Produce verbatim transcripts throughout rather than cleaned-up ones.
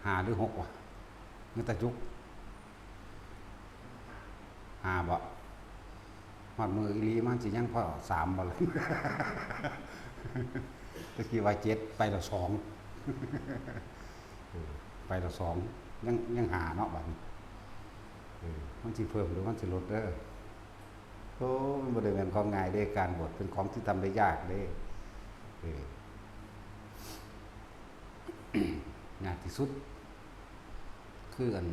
ห้าหรือหกวะ นึกแต่จุก ห้าบ่ ฮอดมื้ออีหลีมันสิยังพอสามบ่ล่ะ ตะกี้ว่าเจ็ด ไปแล้วสอง เออ ไปแล้วสอง ยัง ยังห้าเนาะบัดนี้ เออ มันสิเพิ่มหรือมันสิลดเด้อ โอ้ มันบ่ได้แม่นของง่ายเด้ การบวชเป็นของที่ทำได้ยากเด้ เออ ยากที่สุด คืออัน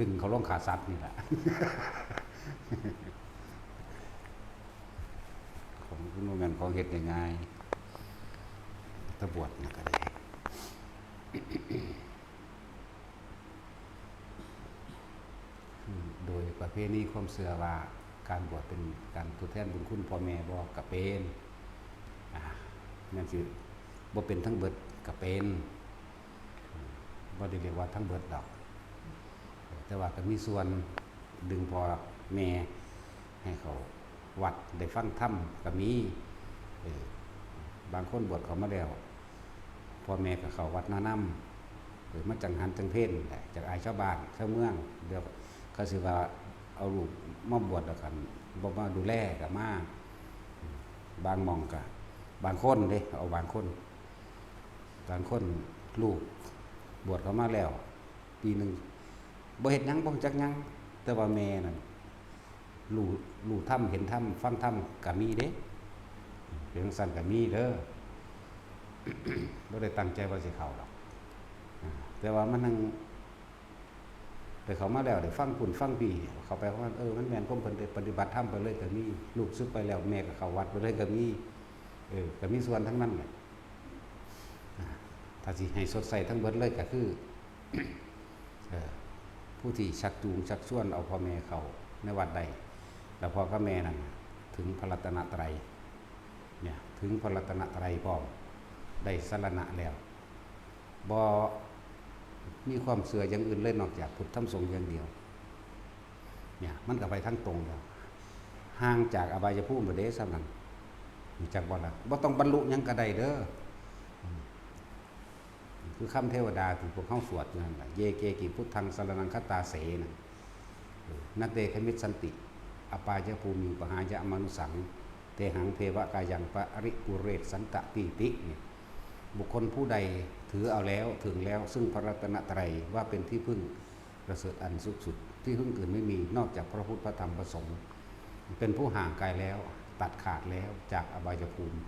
ดึงเขาลงขาสัตว์นี่แหละ ของคุณโมเมนต์ของเฮ็ดง่ายๆ ถ้าบวชนี่ก็ได้ คือโดยประเพณีความเชื่อว่าการบวชเป็นการทดแทนบุญคุณพ่อแม่บ่ ก็เป็น อ่า นั่นคือบ่เป็นทั้งเบิดก็เป็น บ่ได้เรียกว่าทั้งเบิดดอก แต่ว่าก็มีส่วนดึงพ่อแม่ให้เขาวัดได้ฟังธรรมก็มี เออ บางคนบวชเข้ามาแล้ว พ่อแม่ก็เข้าวัดมานำ เออ มาจังหันจังเพลแหละ จักอายชาวบ้านชาวเมือง เดี๋ยวเขาสิว่าเอาลูกมาบวชแล้วกัน บ่มาดูแลก็มา บางหม่องก็ บางคนเด้ เอาบางคน บางคนลูกบวชเข้ามาแล้ว ปีหนึ่งบ่เฮ็ดหยัง บ่รู้จักหยัง แต่ว่าแม่นั่นรู้ รู้ธรรม เห็นธรรม ฟังธรรมก็มีเด้ เป็นจั่งซั้นก็มีเด้อ บ่ได้ตั้งใจว่าสิเข้าดอก อ่า แต่ว่ามันนั่ง แต่เข้ามาแล้วได้ฟังพุ้นฟังพี้ เข้าไปว่า เออ มันแม่นความเพิ่นได้ปฏิบัติธรรมไปเลยก็มี ลูกสึกไปแล้วแม่ก็เข้าวัดไปเลยก็มี เออ ก็มีส่วนทั้งนั้นแหละ อ่า ถ้าสิให้สดใสทั้งเบิดเลยก็คือ เอ่อ ผู้ที่ชักจูงชักชวนเอาพ่อแม่เข้าในวัดได้ แล้วพ่อกับแม่นั่นถึงพระรัตนตรัย เนี่ย ถึงพระรัตนตรัยพร้อม ได้สรณะแล้ว บ่มีความเชื่ออย่างอื่นเลยนอกจากพุทธธรรมสงฆ์อย่างเดียว เนี่ย มันก็ไปทางตรงแล้ว ห่างจากอบายภูมิบ่เด้ ส่ำนั้น รู้จักบ่ล่ะ บ่ต้องบรรลุหยังก็ได้เด้อ อืม คือคำเทวดาที่พวกเฮาสวดอยู่นั่นล่ะ เยเกกิพุทธังสรณังคัจฉาเส นะ เออ นะเตขมิสสันติ อปายภูมิง ปหายะมานุสสัง เตหังเทวกายังปริปุเรศสันตะตีติ เนี่ย บุคคลผู้ใดถือเอาแล้ว ถึงแล้ว ซึ่งพระรัตนตรัยว่าเป็นที่พึ่งประเสริฐอันสูงสุด ที่พึ่งอื่นไม่มีนอกจากพระพุทธพระธรรมพระสงฆ์ เป็นผู้ห่างไกลแล้ว ตัดขาดแล้วจากอบายภูมิ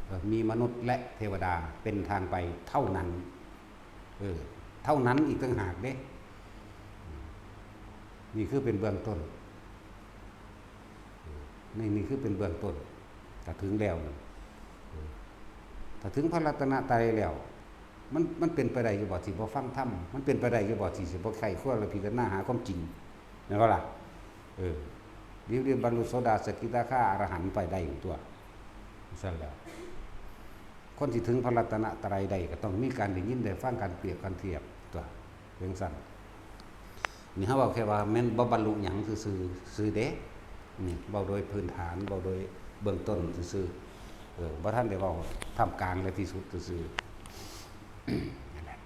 เอ่อ มีมนุษย์และเทวดาเป็นทางไปเท่านั้น เออ เท่านั้นอีกต่างหากเด้ นี่คือเป็นเบื้องต้น เออ นี่ นี่คือเป็นเบื้องต้น ถ้าถึงแล้วนะ เออ ถ้าถึงพระรัตนตรัยแล้ว มัน มันเป็นไปได้อยู่บ่ที่บ่ฟังธรรม มันเป็นไปได้อยู่บ่ที่สิบ่ใคร่ครวญและพิจารณาหาความจริง แม่นบ่ล่ะ เออ รีบๆบรรลุโสดาสกิทาคาอรหันต์ไปได้อยู่ตัว ซั่นแหล้ว คนที่ถึงพระรัตนตรัยได้ก็ต้องมีการได้ยินได้ฟัง การเปรียบการเทียบตัว เป็นซั่น นี่เฮาเว้าแค่ว่าแม่นบ่บรรลุหยังซื่อๆ ซื่อเด้ นี่เว้าโดยพื้นฐาน เว้าโดยเบื้องต้นซื่อๆ เออ บ่ทันได้เว้าท่ามกลางและที่สุดซื่อๆ นั่นแหละ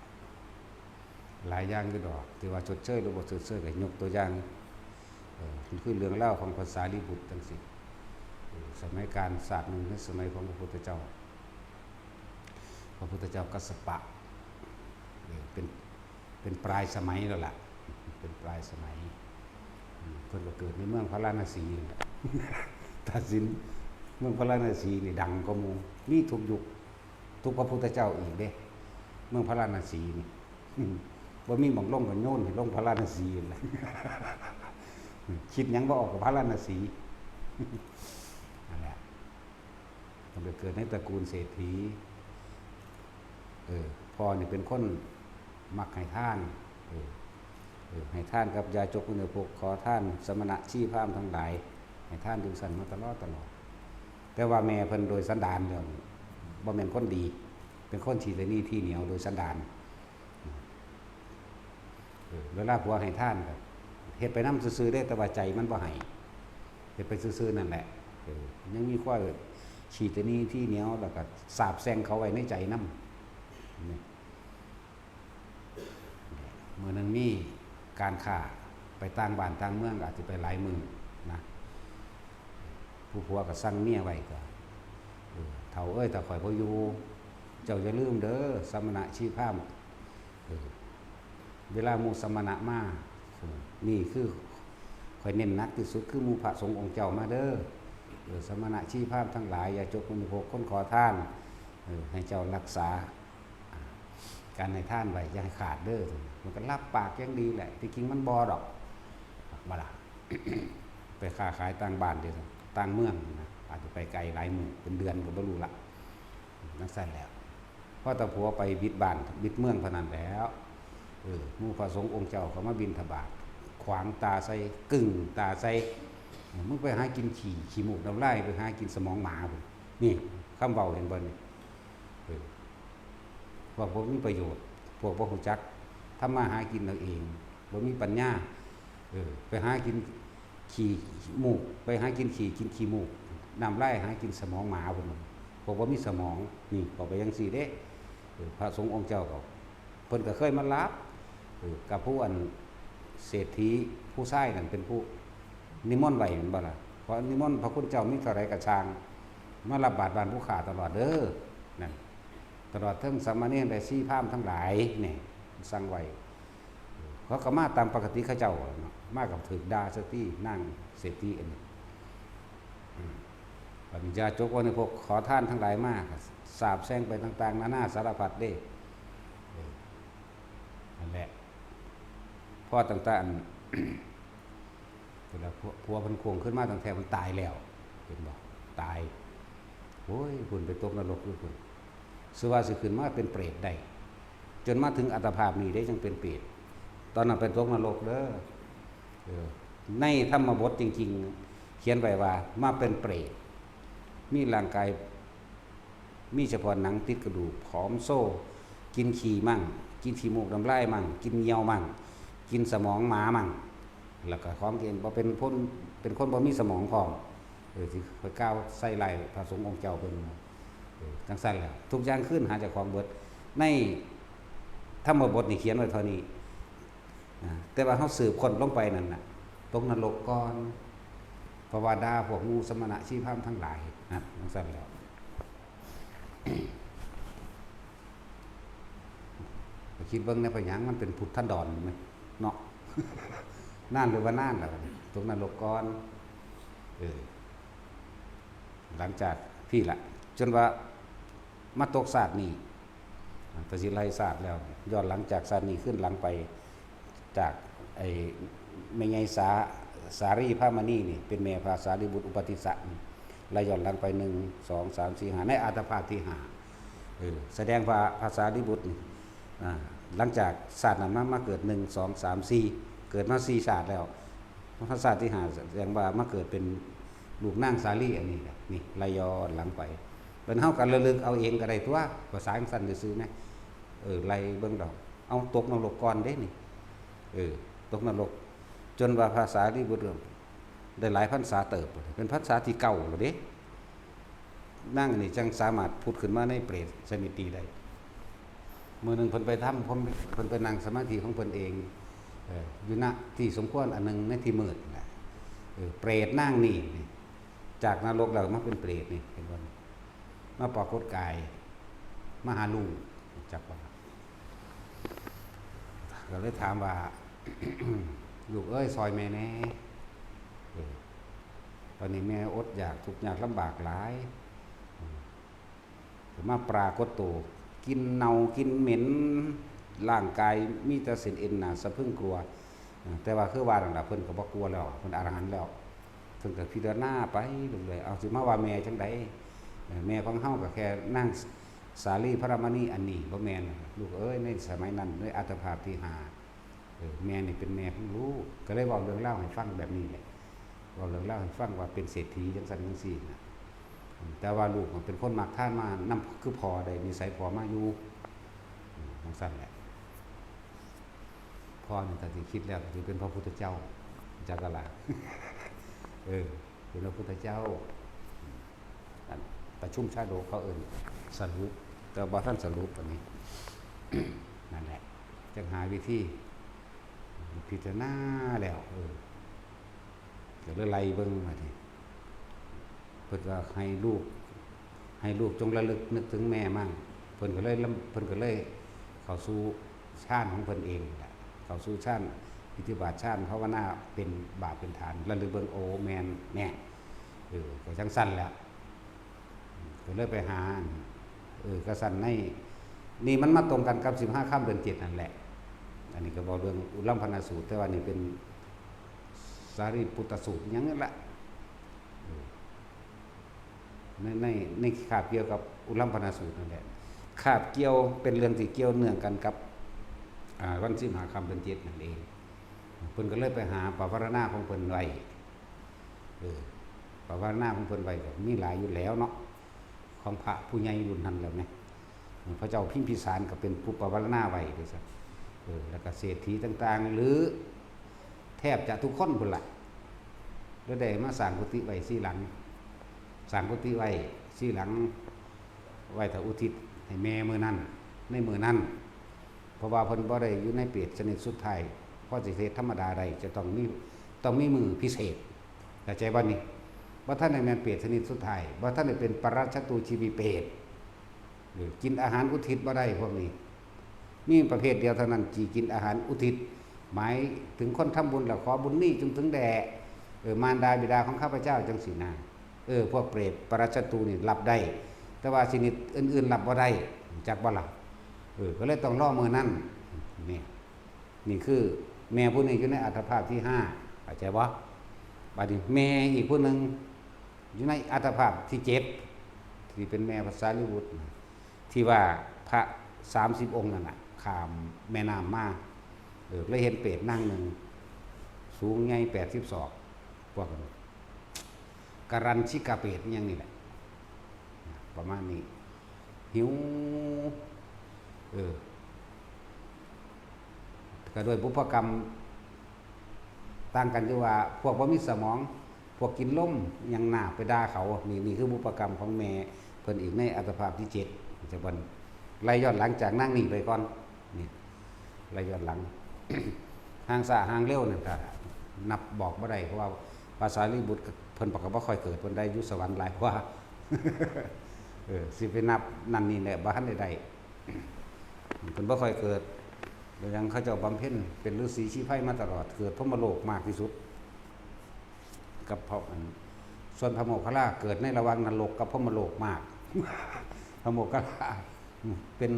หลายอย่างอยู่ดอก ที่ว่าชดเชยหรือบ่ชดเชย ก็ยกตัวอย่าง เอ่อ คือเรื่องราวของพระสารีบุตรจังซี้ เอ่อ สมัยกาลชาติหนึ่ง ในสมัยของพระพุทธเจ้า พระพุทธเจ้ากัสสปะ เอ่อ เป็น เป็นปลายสมัยแล้วล่ะ เป็นปลายสมัย อืม เพิ่นก็เกิดในเมืองพาราณสีนั่นแหละ ตัดสิน เมืองพาราณสีนี่ดังกว่าหมู่ มีทุกยุค ทุกพระพุทธเจ้าอีกเด้ เมืองพาราณสีนี่ อืม บ่มีหม่องลงก็โยนให้ลงพาราณสีนั่นแหละ คิดหยังบ่ออกก็พาราณสี นั่นแหละ เพิ่นก็เกิดในตระกูลเศรษฐี เออ พ่อนี่เป็นคนมักให้ทาน เออ เออ ให้ทานกับยาจกวินิโยค ขอทานสมณะชีพราหมณ์ทั้งหลาย ให้ทานอยู่ซั่นมาตลอดตลอด แต่ว่าแม่เพิ่นโดยสันดานแล้วนี่ บ่แม่นคนดี เป็นคนขี้ตะหนี่ทีเหนียวโดยสันดาน เออ เวลาผัวให้ทานก็เฮ็ดไปนำซื่อๆเด้ แต่ว่าใจมันบ่ให้ เฮ็ดไปซื่อๆนั่นแหละ เออ ยังมีความขี้ตะหนี่ทีเหนียว แล้วก็สาปแช่งเขาไว้ในใจนำ นี่ มีการค้าไปต่างบ้านต่างเมือง ก็อาจสิไปหลายมื้อนะ ผู้ผัวก็สั่งเมียไว้ก็ เออ เฒ่าเอ้ย ถ้าข้อยบ่อยู่ เจ้าอย่าลืมเด้อ สมณะชีพราหมณ์ เออ เวลาหมู่สมณะมา เออ นี่คือข้อยเน้นหนักที่สุด คือหมู่พระสงฆ์องค์เจ้ามาเด้อ เออ สมณะชีพราหมณ์ทั้งหลาย ยาจกมณีโภค คนขอทาน เออ ให้เจ้ารักษา อ่า การให้ทานไว้อย่าให้ขาดเด้อ มันก็รับปากอย่างดีแหละ ที่จริงมันบ่ดอก บ่ล่ะ ไปค้าขายต่างบ้านเด้อ ต่างเมืองนะ อาจจะไปไกลหลายมื้อ เป็นเดือนก็บ่รู้ละ จั่งซั้นแหล้ว พอแต่ผัวไปบิดบ้านบิดเมืองเท่านั้นแหล้ว เออ หมู่พระสงฆ์องค์เจ้าเขามาบิณฑบาต ขวางตาใส่ กึ่งตาใส่ มึงไปหากินขี้ ขี้มูกน้ำลาย ไปหากินสมองหมาพุ้น นี่ คำเว้าเห็นบ่นี่ เออ พวกบ่มีประโยชน์ พวกบ่รู้จักทำมาหากินเอาเอง บ่มีปัญญา เออ ไปหากินขี้มูก ไปหากินขี้ กินขี้มูก น้ำลายหากินสมองหมาพุ้น พวกบ่มีสมอง นี่ บอกไปจั่งซี้เด้ เออ พระสงฆ์องค์เจ้าก็ เพิ่นก็เคยมารับ เออ กับผู้อันเศรษฐีผู้ชายนั่นเป็นผู้นิมนต์ไว้แม่นบ่ล่ะ เพราะนิมนต์พระคุณเจ้ามีเท่าใดก็ช่าง มารับบาตรบ้านผู้ข้าตลอดเด้อ นั่น ตลอดทั้งสามเณรและชีพราหมณ์ทั้งหลาย นี่ สั่งไว้ เขาก็มาตามปกติเขาเจ้าเนาะ มากับถืกด่าซะติ นางเศรษฐีอันนี้ อืม บัดนี้ยาจกมณีโภคขอทานทั้งหลายมา ก็สาปแช่งไปต่างๆ นานาสารพัดเด้ เออ นั่นแหละ พอตั้งแต่อัน เวลาผัว ผัวเพิ่นโค้งขึ้นมาตั้งแต่มันตายแล้ว เห็นบ่ ตาย โอ้ย พุ้นไปตกนรกอยู่พุ้น ซื่อว่าสิขึ้นมาเป็นเปรตได้ จนมาถึงอัตภาพนี้ได้ยังเป็นเปรต ตอนนั้นเป็นตกนรกเด้อ เออ ในธรรมบทจริงๆ เขียนไว้ว่ามาเป็นเปรต มีร่างกาย มีเฉพาะหนังติดกระดูก ผอมโซ กินขี้มั่ง กินขี้มูกน้ำลายมั่ง กินเหยี่ยวมั่ง กินสมองหมามั่ง แล้วก็ของกินบ่เป็นคน เป็นคนบ่มีสมองพร้อม เออ สิไปกล่าวใส่ร้ายพระสงฆ์องค์เจ้าเพิ่น เออ จั่งซั้นแหละ ทุกอย่างคืนหาเจ้าของเบิด ในธรรมบทนี่เขียนไว้เท่านี้นะ แต่ว่าเฮาสืบค้นลงไปนั่นน่ะ ตกนรกก่อน เพราะว่าด่าพวกหมู่สมณะชีพราหมณ์ทั้งหลายนะ จั่งซั้นแหละ ไปคิดเบิ่งในพะหยังมันเป็นพุทธันดรไหมเนาะ นานหรือว่านานแล้ว ตกนรกก่อน เออ หลังจากพี่ละ จนว่ามาตกชาตินี้ อ่า แต่สิไล่ชาติแล้ว ย้อนหลังจากชาตินี้ขึ้นหลังไป จากไอ้แม่ใหญ่สา สาลีพระมณีนี่ เป็นแม่พระสารีบุตรอุปัฏฐิสสะนี่ ไล่ย้อนหลังไป หนึ่ง สอง สาม สี่ ห้า ในอัตถภาพที่ห้า เออ แสดงว่าพระสารีบุตรนี่ อ่า หลังจากชาตินั้นมา มาเกิด หนึ่ง สอง สาม สี่ เกิดมาสี่ชาติแล้ว พระชาติที่ห้า แสดงว่ามาเกิดเป็นลูกนางสาลีอันนี้แหละ นี่ ไล่ย้อนหลังไป เป็นเฮากันระลึกเอาเองก็ได้ตัว ภาษาจั่งซั้นซื่อๆนะ เออ ไล่เบิ่งดอก เอาตกนรกก่อนเด้นี่ เออ ตกนรก จนว่าพระสารีบุตรได้หลายพรรษาเติบ เป็นพรรษาที่เก้าแล้วเด้ นางอันนี้จั่งสามารถผุดขึ้นมาในเปรตสมิติได้ มื้อหนึ่งเพิ่นไปทำ เพิ่น เพิ่นไปนั่งสมาธิของเพิ่นเอง เอ่อ อยู่ณที่สมควรอันหนึ่งในที่มืดนั่นแหละ เออ เปรตนางนี่ นี่ จากนรกแล้วมาเป็นเปรตนี่ เห็นบ่ มาปรากฏกาย มาหาลูก จักว่า ก็เลยถามว่า ลูกเอ้ย ซอยแม่แหน่ เออ ตอนนี้แม่อดอยากทุกข์ยากลำบากหลาย เออ มาปรากฏตัว กินเน่ากินเหม็น ร่างกายมีแต่เส้นเอ็นหน้าสะพรึงกลัว เออ แต่ว่าคือว่านั่นล่ะ เพิ่นก็บ่กลัวแล้ว เพิ่นอรหันต์แล้ว เพิ่นก็พิจารณาไปเรื่อยๆ เอาสิมาว่าแม่จั่งใด เออ แม่ของเฮาก็แค่นางสาลีพระมณีอันนี้ บ่แม่น ลูกเอ้ย ในสมัยนั้น ในอัตถภาพที่ห้า เออ แม่นี่เป็นแม่ของลูก ก็เลยเว้าเรื่องราวให้ฟังแบบนี้แหละ เว้าเรื่องราวให้ฟังว่าเป็นเศรษฐีจั่งซั้นจั่งซี้นะ แต่ว่าลูกมันเป็นคนมักทานมานำ คือพ่อได้นิสัยพ่อมาอยู่ อืม จั่งซั้นแหละ พ่อนี่ถ้าสิคิดแล้วก็สิเป็นพระพุทธเจ้า จักกะล่ะ เออ เป็นพระพุทธเจ้า อันประชุมชาดกเขาเอิ้นสรุป แต่บ่ทันสรุปอันนี้ นั่นแหละ จั่งหาวิธี พิจารณาแล้ว เออ ก็เลยไล่เบิ่งมาทีเพิ่นก็ให้ลูก ให้ลูกจงระลึกนึกถึงแม่มั่ง เพิ่นก็เลยลำ เพิ่นก็เลยเข้าสู่ฌานของเพิ่นเองแหละ เข้าสู่ฌาน อิทธิบาทฌานภาวนาเป็นบาทเป็นฐาน ระลึกเบิ่ง โอ้ แม่นแน่ เออ ก็จังซั่นแหละ ก็เลยไปหา เออ ก็ซั่นใน นี่มันมาตรงกันกับสิบห้าค่ำเดือนเจ็ดนั่นแหละ อันนี้ก็บอกเรื่องอุลัมพนสูตร แต่ว่านี่เป็นสารีปุตตสูตรหยังนั่นแหละ เออ ใน ใน ในคาบเกี่ยวกับอุลัมพนสูตรนั่นแหละ คาบเกี่ยว เป็นเรื่องที่เกี่ยวเนื่องกันกับ อ่า วันสิบห้าค่ำเดือนเจ็ดนั่นเอง เพิ่นก็เลยไปหาปวารณาของเพิ่นไว้ เออ ปวารณาของเพิ่นไว้ก็มีหลายอยู่แล้วเนาะ ของพระผู้ใหญ่รุ่นนั้นแล้วแหม พระเจ้าพิมพิสารก็เป็นผู้ปวารณาไว้ด้วยซ้ำ เออ แล้วก็เศรษฐีต่างๆ หรือแทบจะทุกคนพุ้นละ แล้วได้มาสร้างกุฏิไว้สี่หลัง สร้างกุฏิไว้สี่หลัง ไว้ถ้าอุทิศให้แม่มื้อนั้น ในมื้อนั้น เพราะว่าเพิ่นบ่ได้อยู่ในเปรตชนิดสุดท้าย พอสิเฮ็ดธรรมดาได้ จะต้องมี ต้องมีมื้อพิเศษ เข้าใจบ่นี่ บ่ทันได้แม่นเปรตชนิดสุดท้าย บ่ทันได้เป็นปรัชชตูชีวีเปรต หรือกินอาหารอุทิศบ่ได้พวกนี้ มีประเภทเดียวเท่านั้นที่กินอาหารอุทิศ หมายถึงคนทำบุญแล้วขอบุญนี้จงถึงแด่ เออ มารดาบิดาของข้าพเจ้าจังซี้นะ เออ พวกเปรตปรัชชตูนี่รับได้ แต่ว่าชนิดอื่นๆรับบ่ได้ จักบ่ล่ะ เออ ก็เลยต้องรอมื้อนั้น นี่ นี่คือแม่ผู้นี้อยู่ในอัตภาพที่ห้า เข้าใจบ่ บัดนี้แม่อีกผู้หนึ่งอยู่ในอัตภาพที่เจ็ด ที่เป็นแม่พระสารีบุตรนะ ที่ว่าพระสามสิบองค์นั่นน่ะ ข้ามแม่น้ำมา เออ เลยเห็นเปรตนางหนึ่ง สูงใหญ่แปดสิบศอก พวกนั้น กรัญชิกาเปรตอิหยังนี่แหละ ประมาณนี้ หิว เออ ก็ด้วยบุพกรรม ต่างกันอยู่ว่า พวกบ่มีสมอง พวกกินลม ยังหน้าไปด่าเขา นี่ นี่คือบุพกรรมของแม่เพิ่นอีกในอัตภาพที่เจ็ด จะเพิ่นไล่ย้อนหลังจากนางนี่ไปก่อน นี่ ไล่ย้อนหลัง ห่างซ้าห่างเร็วนั่นก็นับบอกบ่ได้ เพราะว่าพระสารีบุตรเพิ่นก็บ่ค่อยเกิด เพิ่นได้อยู่สวรรค์หลายกว่า เออ สิไปนับนั่นนี่แหละ บ่ทันได้ได้ เพิ่นบ่ค่อยเกิด แล้วยังเขาเจ้าบำเพ็ญเป็นฤาษีชีไพรมาตลอด เกิดพรหมโลกมากที่สุด กับพระอัน ส่วนพระโมคคัลลาเกิดในระหว่างนรกกับพรหมโลกมาก พระโมคคัลลาเป็น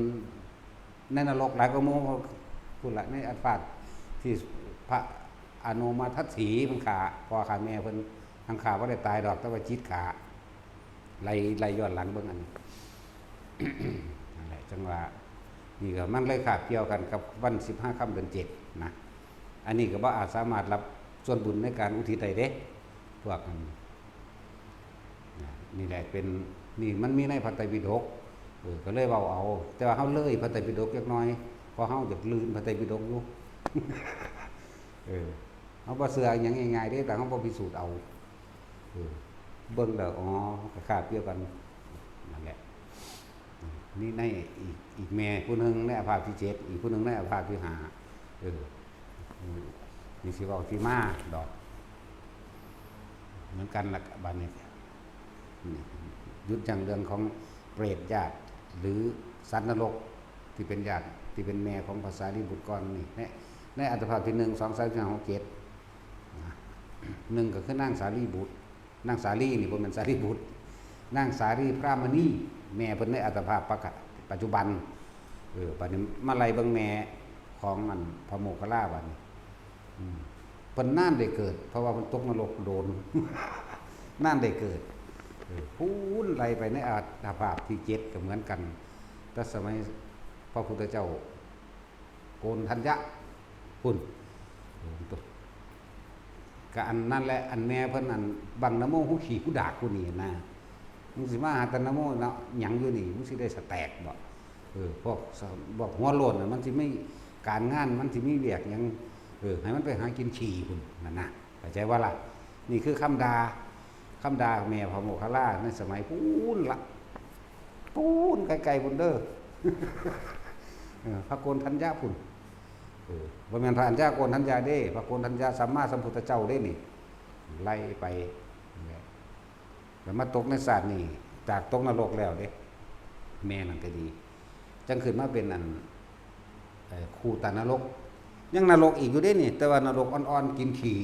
ในนรกหลายกว่าหมู่พุ้นละ ในอัตภาพที่พระอโนมาทัสสีมันฆ่าพ่อฆ่าแม่เพิ่น ทั้งฆ่าบ่ได้ตายดอก แต่ว่าจิตฆ่า ไล่ ไล่ย้อนหลังเบิ่งอันนี้ นั่นแหละ จังว่า นี่ก็มันเลยคาบเกี่ยวกันกับวันสิบห้าค่ำเดือนเจ็ดนะ อันนี้ก็บ่อาจสามารถรับส่วนบุญในการอุทิศได้เด้ พวกนั้น นี่แหละเป็น นี่มันมีในพระไตรปิฎก เออ ก็เลยเว้าเอา แต่ว่าเฮาเลยพระไตรปิฎกจักหน่อย เพราะเฮาอยากลื่นพระไตรปิฎกอยู่ เออ เฮาบ่เชื่ออิหยังง่ายๆเด้ แต่เฮาบ่พิสูจน์เอา เออ เบิ่งแล้ว อ๋อ ก็คาบเกี่ยวกัน นั่นแหละ นี่ในอีก อีกแม่ผู้หนึ่งในอัตภาพที่เจ็ด อีกผู้หนึ่งในอัตภาพที่ห้า เออ นี่สิเว้าที่มาดอก เหมือนกันละ บัดนี้ นี่ หยุดยั้งเรื่องของเปรตญาติ หรือสัตว์นรก ที่เป็นญาติ ที่เป็นแม่ของพระสารีบุตรก่อนนี่ ใน ในอัตภาพที่หนึ่ง สอง สาม สี่ ห้า หก เจ็ด นะ หนึ่งก็คือนางสารีบุตร นางสาลีนี่บ่แม่นสารีบุตร นางสาลีพรามณี แม่เพิ่นในอัตภาพปะกะ ปัจจุบัน เออ บัดนี้มาไล่เบิ่งแม่ของอันพระโมคคัลลาบัดนี้ อืม เพิ่นนานได้เกิด เพราะว่าเพิ่นตกนรกโดน นานได้เกิด เออ พู้นไล่ไปในอัตภาพที่เจ็ดก็เหมือนกัน แต่สมัยพระพุทธเจ้า โกณฑัญญะ พุ้น ก็อันนั้นแหละ อันแม่เพิ่นอันบังนะโม ฮู้ขี้ฮู้ดากผู้นี้นะ มึงสิมาหาแต่นะโมเนาะ หยังอยู่นี่ มึงสิได้สแต็กบ่ เออ พวก พวกหัวโล้นน่ะ มันสิมีการงาน มันสิมีเวียกหยัง เออ ให้มันไปหากินขี้พุ้น นั่นนะ เข้าใจบ่ล่ะ นี่คือคำด่า คำด่าแม่พระโมคคัลลาในสมัยพู้นละ พู้นไกลๆพุ้นเด้อ เออ พระโกณฑัญญะพุ้น เออ บ่แม่นพระอัญญาโกณฑัญญาเด้ พระโกณฑัญญาสัมมาสัมพุทธเจ้าเด้นี่ ไล่ไป แล้วมาตกในชาตินี้ จากตกนรกแล้วเด้ แม่นั่นก็ดี จั่งขึ้นมาเป็นอัน เอ่อ คูตานรก ยังนรกอีกอยู่เด้นี่ แต่ว่านรกอ่อนๆ กินขี้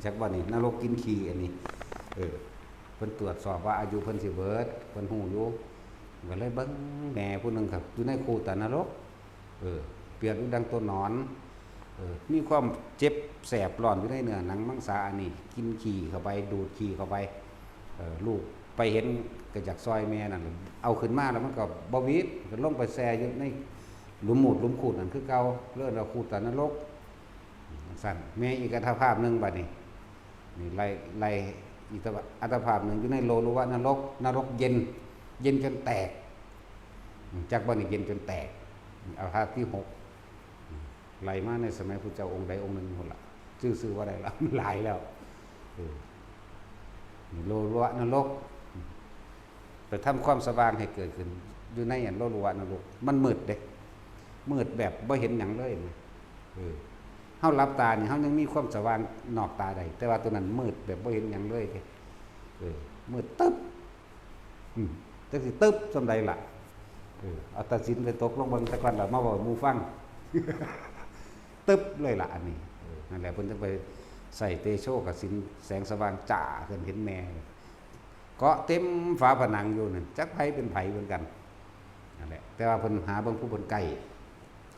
จักบ่นี่ นรกกินขี้อันนี้ เออ เพิ่นตรวจสอบว่าอายุเพิ่นสิเบิด เพิ่นฮู้อยู่ ก็เลยเบิ่งแม่ผู้หนึ่งครับ อยู่ในคูตานรก เออ เปรียบอยู่ดังตัวหนอน เออ มีความเจ็บแสบร้อนอยู่ในเนื้อหนังมังสาอันนี้ กินขี้เข้าไป ดูดขี้เข้าไป เออ ลูกไปเห็นก็อยากซอยแม่นั่นแหละ เอาขึ้นมาแล้วมันก็บ่หวิด ก็ลงไปแช่อยู่ในหลุมมูดหลุมคูดนั่นคือเก่า เรียกว่าคูตานรก ซั่น แม่อีกอัตภาพหนึ่งบัดนี้ นี่ไล่ ไล่อีกอัตภาพหนึ่งอยู่ในโลลุวะนรก นรกเย็น เย็นจนแตก จักบ่นี่ เย็นจนแตก อัตภาพที่หก ไล่มาในสมัยพุทธเจ้าองค์ใดองค์หนึ่งพุ้นล่ะ ชื่อ ชื่อว่าใดล่ะ มันหลายแล้ว เออ นี่โลลุวะนรก ไปทำความสว่างให้เกิดขึ้น อยู่ในอันโลลุวะนรก มันมืดเด้ มืดแบบบ่เห็นหยังเลยนะ เออ เฮาหลับตานี่ เฮายังมีความสว่างนอกตาได้ แต่ว่าตัวนั้นมืดแบบบ่เห็นหยังเลยเด้ เออ มืดตึ๊บ อืม จักสิตึ๊บส่ำใดล่ะ เออ เอาตัดสินไปตกลงเบิ่งซะก่อนล่ะ มาเว้าให้หมู่ฟัง ตึ๊บเลยล่ะอันนี้ เออ นั่นแหละเพิ่นจั่งไปใส่เตโชกสิณ แสงสว่างจ้าขึ้น เห็นแม่ เกาะเต็มฝาผนังอยู่นั่น จักไผเป็นไผเหมือนกัน นั่นแหละ แต่ว่าเพิ่นหาเบิ่งผู้เพิ่นใกล้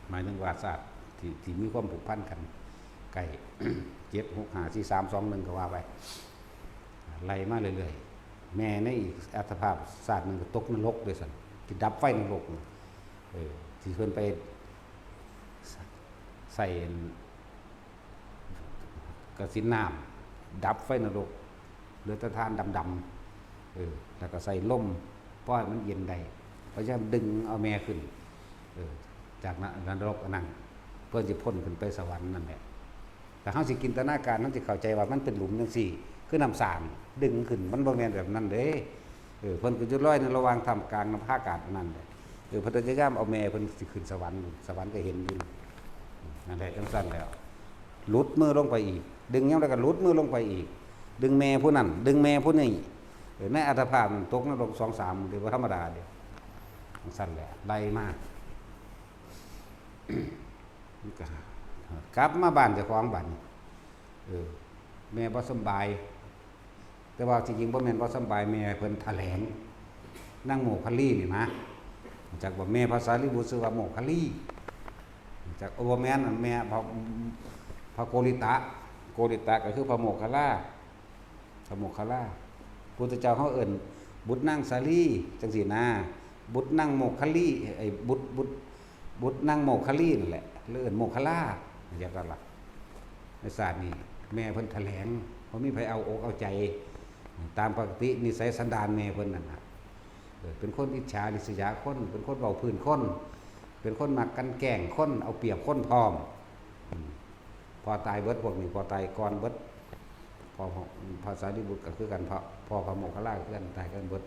หมายถึงว่าชาติที่ ที่มีความผูกพันกัน ใกล้ เจ็ด หก ห้า สี่ สาม สอง หนึ่ง ก็ว่าไป ไล่มาเรื่อยๆ แม่ในอีกอัตภาพชาติหนึ่งก็ตกนรกด้วยซั่น ที่ดับไฟนรกน่ะ เออ ที่เพิ่นไปใส่กสิณน้ำ ดับไฟนรก เหลือแต่ถ่านดำๆ เออ แล้วก็ใส่ลม ปล่อยมันเย็นได้ เพราะฉะนั้นดึงเอาแม่ขึ้น เออ จากน- นรกอันนั้น เพื่อสิพ้นขึ้นไปสวรรค์นั่นแหละ แต่เฮาสิจินตนาการ เฮาสิเข้าใจว่ามันเป็นหลุมจังซี่ คือน้ำสร้าง ดึงขึ้น มันบ่แม่นแบบนั้นเด้ เออ เพิ่นก็อยู่ลอยในระหว่างท่ามกลางนภาอากาศอันนั้นแหละ เออ เพิ่นพยายามเอาแม่เพิ่นสิขึ้นสวรรค์ สวรรค์ก็เห็นอยู่ นั่นแหละ จังซั่นแล้ว หลุดมือลงไปอีก ดึงยามใดก็หลุดมือลงไปอีก ดึงแม่ผู้นั้น ดึงแม่ผู้นี้ เออ ในอัตภาพมันตกนรกสองสาม เด้ บ่ธรรมดาเด้ จังซั่นแหละ ไล่มา มันก็กลับมาบ้านเจ้าของบัดนี้ เออ แม่บ่สำบาย แต่ว่าที่จริงบ่แม่นบ่สำบาย แม่เพิ่นแถลง นางโมคคัลลีนี่นะ จักว่าแม่พระสารีบุตรชื่อว่าโมคคัลลี จัก โอ้ บ่แม่น แม่พระ พระโกริตะ โกริตะก็คือพระโมคคัลลา พระโมคคัลลา พุทธเจ้าเฮาเอิ้นบุตรนางสาลี จังซี่นะ บุตรนางโมคคัลลี ไอ้บุตร บุตร บุตรนางโมคคัลลีนั่นแหละ หรือเอิ้นโมคคัลลา จักซั่นล่ะ ในชาตินี้แม่เพิ่นแถลง บ่มีไผเอาอกเอาใจ ตามปกตินิสัยสันดานแม่เพิ่นนั่นน่ะ เออ เป็นคนอิจฉาริษยาคน เป็นคนเว้าพื้นคน เป็นคนมักกลั่นแกล้งคน เอาเปรียบคนพร้อม อืม พ่อตายเบิดพวกนี้ พ่อตายก่อนเบิด พ่อพระสารีบุตรก็คือกัน พ่อ พ่อพระโมคคัลลาก็คือกัน ตายกันเบิด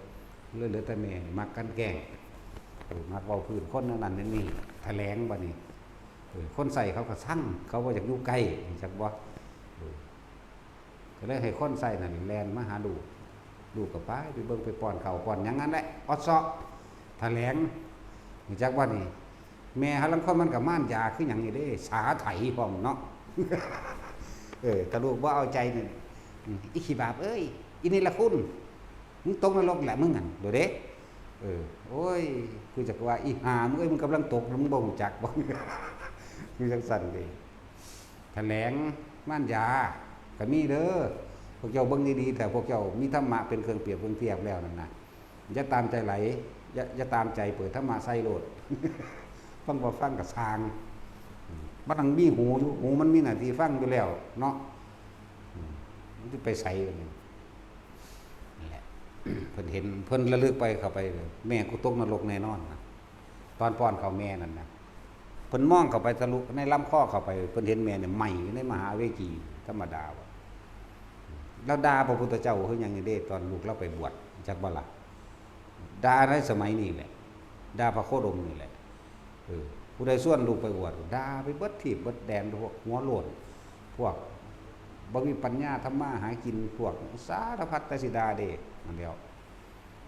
เหลือ เหลือแต่แม่นี่มักกลั่นแกล้ง เออ มักเว้าพื้นคนแนวนั้นแนวนี้ แถลงบัดนี้ เออ คนใช้เขาก็ซัง เขาบ่อยากอยู่ใกล้ จักบ่ เออ ก็เลยให้คนใช้นั่นแล่นมาหาลูก ลูกก็ไป ไปเบิ่งไปป้อนข้าวป้อนหยังนั่นแหละ ออดเซาะ แถลง รู้จักบ่นี่ แม่หาลางคนมันก็ม่านยาคือหยังนี่เด้ สาไถพร้อมเนาะ เออ ถ้าลูกบ่เอาใจนี่ อืม อีขี้บาปเอ้ย อีเนรคุณ มึงตกนรกแหละมึงหั่น โดดเด้ เออ โอ้ย คือจักว่า อีห่ามึงเอ้ย มึงกำลังตก มึงบ่รู้จักบ่ คือจังซั่นเด้ แถลงม่านยาก็มีเด้อ พวกเจ้าเบิ่งดีๆ แต่พวกเจ้ามีธรรมะเป็นเครื่องเปรียบเครื่องเทียบแล้วนั่นนะ อย่าตามใจไหล อย่า อย่าตามใจเปิดธรรมะใส่โลด ฟังบ่ฟังก็ซ่าง มันต้องมีหูอยู่ หูมันมีหน้าที่ฟังอยู่แล้วเนาะ อืม มันสิไปไสบัดนี้ นั่นแหละ เพิ่นเห็น เพิ่นระลึกไปเข้าไป แม่กูตกนรกแน่นอนนะ ตอนป้อนข้าวแม่นั่นนะ เพิ่นมองเข้าไปทะลุในลำคอเข้าไป เพิ่นเห็นแม่เนี่ยไหม้อยู่ในมหาเวจี ธรรมดาบ่ แล้วด่าพระพุทธเจ้าคือหยังนี่เด้ ตอนลูกลาวไปบวช จักบ่ล่ะ ด่าในสมัยนี้แหละ ด่าพระโคดมนี่แหละ เออ ผู้ใดชวนลูกไปบวช ด่าไปเบิดทีบเบิดแดน พวกหัวโล้น พวกบ่มีปัญญาทำมาหากิน พวกสารพัดแต่สิด่าเด้ นั่นแหล้ว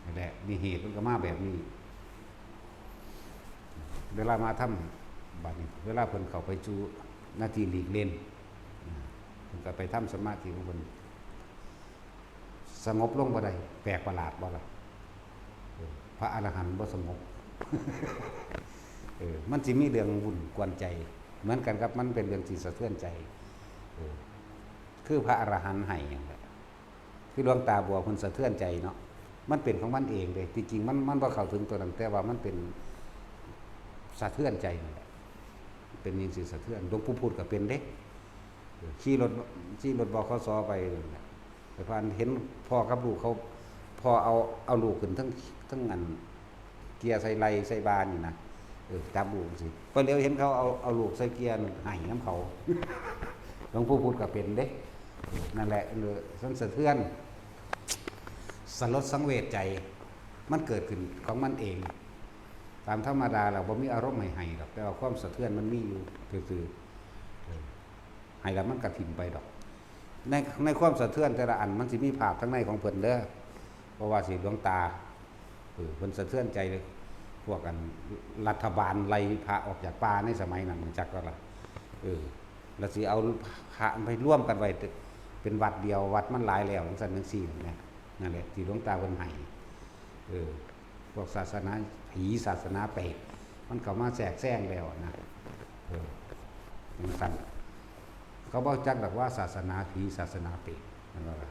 นั่นแหละ นี่เหตุมันก็มาแบบนี้ เวลามาทำ บัดนี้ เวลาเพิ่นเข้าไปสู่หน้าที่หลีกเล่น เพิ่นก็ไปทำสมาธิของเพิ่น สงบลงบ่ได้ แปลกประหลาดบ่ล่ะ เออ พระอรหันต์บ่สงบ เออ มันสิมีเรื่องวุ่นกวนใจ เหมือนกันครับ มันเป็นเรื่องที่สะเทือนใจ เออ คือพระอรหันต์ให้นั่นแหละ คือหลวงตาบัวเพิ่นสะเทือนใจเนาะ มันเป็นของมันเองเด้ ที่จริงมัน มันบ่เข้าถึงตัวนั้น แต่ว่ามันเป็นสะเทือนใจนั่นแหละ เป็นหยังสิสะเทือน หลวงปู่พุทธก็เป็นเด้ เออ ขี่รถ ขี่รถ บขส ไปนั่นแหละ ไปผ่านเห็นพ่อกับลูกเขา พ่อเอา เอาลูกขึ้นทั้ง ทั้งอัน เกียร์ใส่ไหล่ใส่บ่านี่นะ เออ จับลูกจังซี้ พอเหลียวเห็นเขาเอา เอาลูกใส่เกียร์ให้นำเขา หลวงปู่พุทธก็เป็นเด้ นั่นแหละ เออ มันสะเทือน สลดสังเวชใจ มันเกิดขึ้นของมันเอง ตามธรรมดาแล้วบ่มีอารมณ์ให้ให้ดอก แต่ว่าความสะเทือนมันมีอยู่ซื่อๆ เออ ให้แล้วมันก็ถิ่มไปดอก ใน ในความสะเทือนแต่ละอันมันสิมีภาพทางในของเพิ่นเด้อ เพราะว่าสิหลวงตา เออ เพิ่นสะเทือนใจเลย พวกอันรัฐบาลไล่พระออกจากป่าในสมัยนั้น จักก็ล่ะ เออ แล้วสิเอาพระไปรวมกันไว้เป็นวัดเดียว วัดมันหลายแล้ว จังซั่นจังซี่นะ นั่นแหละ ที่หลวงตาเพิ่นให้ เออ พวกศาสนาผี ศาสนาเปรต มันเข้ามาแทรกแซงแล้วนะ เออ จังซั่น เขาบ่จักดอกว่าศาสนาผี ศาสนาเปรต นั่นว่าล่ะ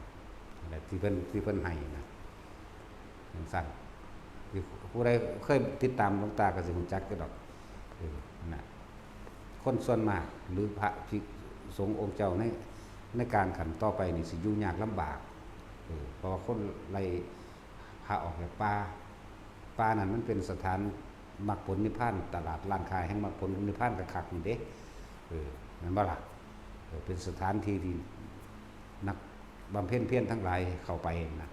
นั่นแหละ ที่เพิ่น ที่เพิ่นให้นะ จังซั่น ที่ผู้ใดเคยติดตามหลวงตาก็สิรู้จักอยู่ดอก เออ นั่นน่ะ คนส่วนมาก หรือพระภิกษุสงฆ์องค์เจ้าใน ในการขันต่อไปนี่สิอยู่ยากลำบาก เออ เพราะว่าคนไล่พระออกจากป่า ป่านั้นมันเป็นสถานมรรคผลนิพพาน ตลาดร้านค้าแห่งมรรคผลนิพพานคักๆ นี่เด้ เออ แม่นบ่ล่ะ เออ เป็นสถานที่ที่นักบำเพ็ญเพียรทั้งหลายเข้าไปนะ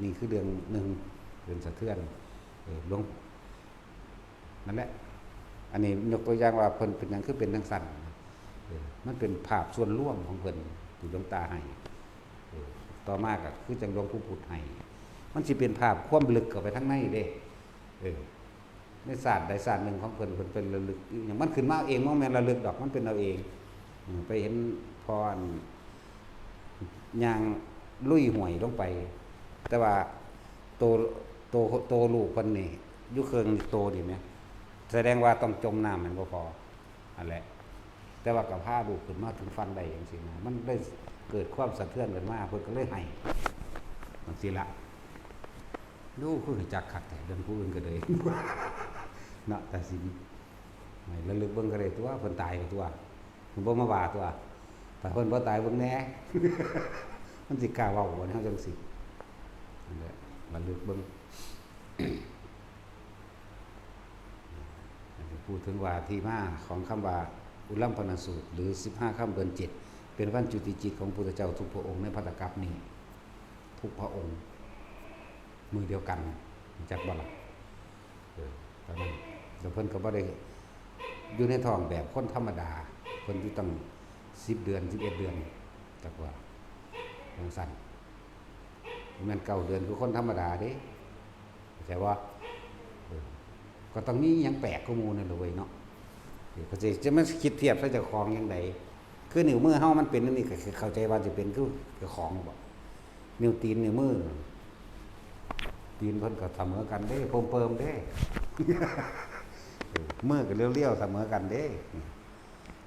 นี่คือเรื่องหนึ่ง เป็นสะเทือน เออ หลวง นั่นแหละ อันนี้ยกตัวอย่างว่าเพิ่นเป็นหยังคือเป็นจังซั่นนะ เออ มันเป็นภาพส่วนรวมของเพิ่นที่หลวงตาให้ เออ ต่อมาก็คือจังหลวงปู่พุทธให้ มันสิเป็นภาพความลึกเข้าไปทางในเด้ เออ ในชาติใดชาติหนึ่งของเพิ่น เพิ่นเป็นระลึกอิหยัง มันขึ้นมาเอง มันบ่แม่นระลึกดอก มันเป็นเอาเอง อืม ไปเห็นพ่ออัน ย่างลุยห้วยลงไป แต่ว่าโต โต โตลูกเพิ่นนี่ อยู่เคิ่งโตนี่แหม แสดงว่าต้องจมน้ำแม่นบ่พ่อ นั่นแหละ แต่ว่าก็พาลูกขึ้นมาถึงฝั่งได้จังซี้นะ มันได้เกิดความสะเทือนขึ้นมา เพิ่นก็เลยให้จังซี้ละ ดูคือรู้จักคักแท้ เรื่องผู้อื่นก็เลย เนาะ แต่สิให้ระลึกเบิ่งก็ได้ตัว เพิ่นตายก็ตัว เพิ่นบ่มาว่าตัว ถ้าเพิ่นบ่ตายเบิ่งแหน่ มันสิกล้าเว้าบ่ เฮาจังซี้ นั่นแหละ ระลึกเบิ่ง พูดถึงว่าที่มาของคำว่าอุลัมพนสูตร หรือสิบห้าค่ำเดือนเจ็ด เป็นวันจุติจิตของพุทธเจ้าทุกพระองค์ในภัตตกัปนี้ ทุกพระองค์ มื้อเดียวกัน รู้จักบ่ล่ะ เออ ตอนนั้น แล้วเพิ่นก็บ่ได้อยู่ในท้องแบบคนธรรมดา เพิ่นอยู่ตั้งสิบเดือน สิบเอ็ดเดือน จักว่า จังซั่น บ่แม่นเก้าเดือนคือคนธรรมดาเด้ เข้าใจบ่ เออ ก็ต้องมีหยังแปลกกว่าหมู่นั่นแหละเว้ยเนาะ เออ ก็สิ จะมาคิดเทียบใส่เจ้าของจั่งใด คือนิ้วมือเฮามันเป็นอันนี้ ก็เข้าใจว่าสิเป็นคือเจ้าของบ่ นิ้วตีน นิ้วมือ ตีนเพิ่นก็เสมอกันเด้ เพิ่มๆ เด้ เออ มือก็เรียวๆ เสมอกันเด้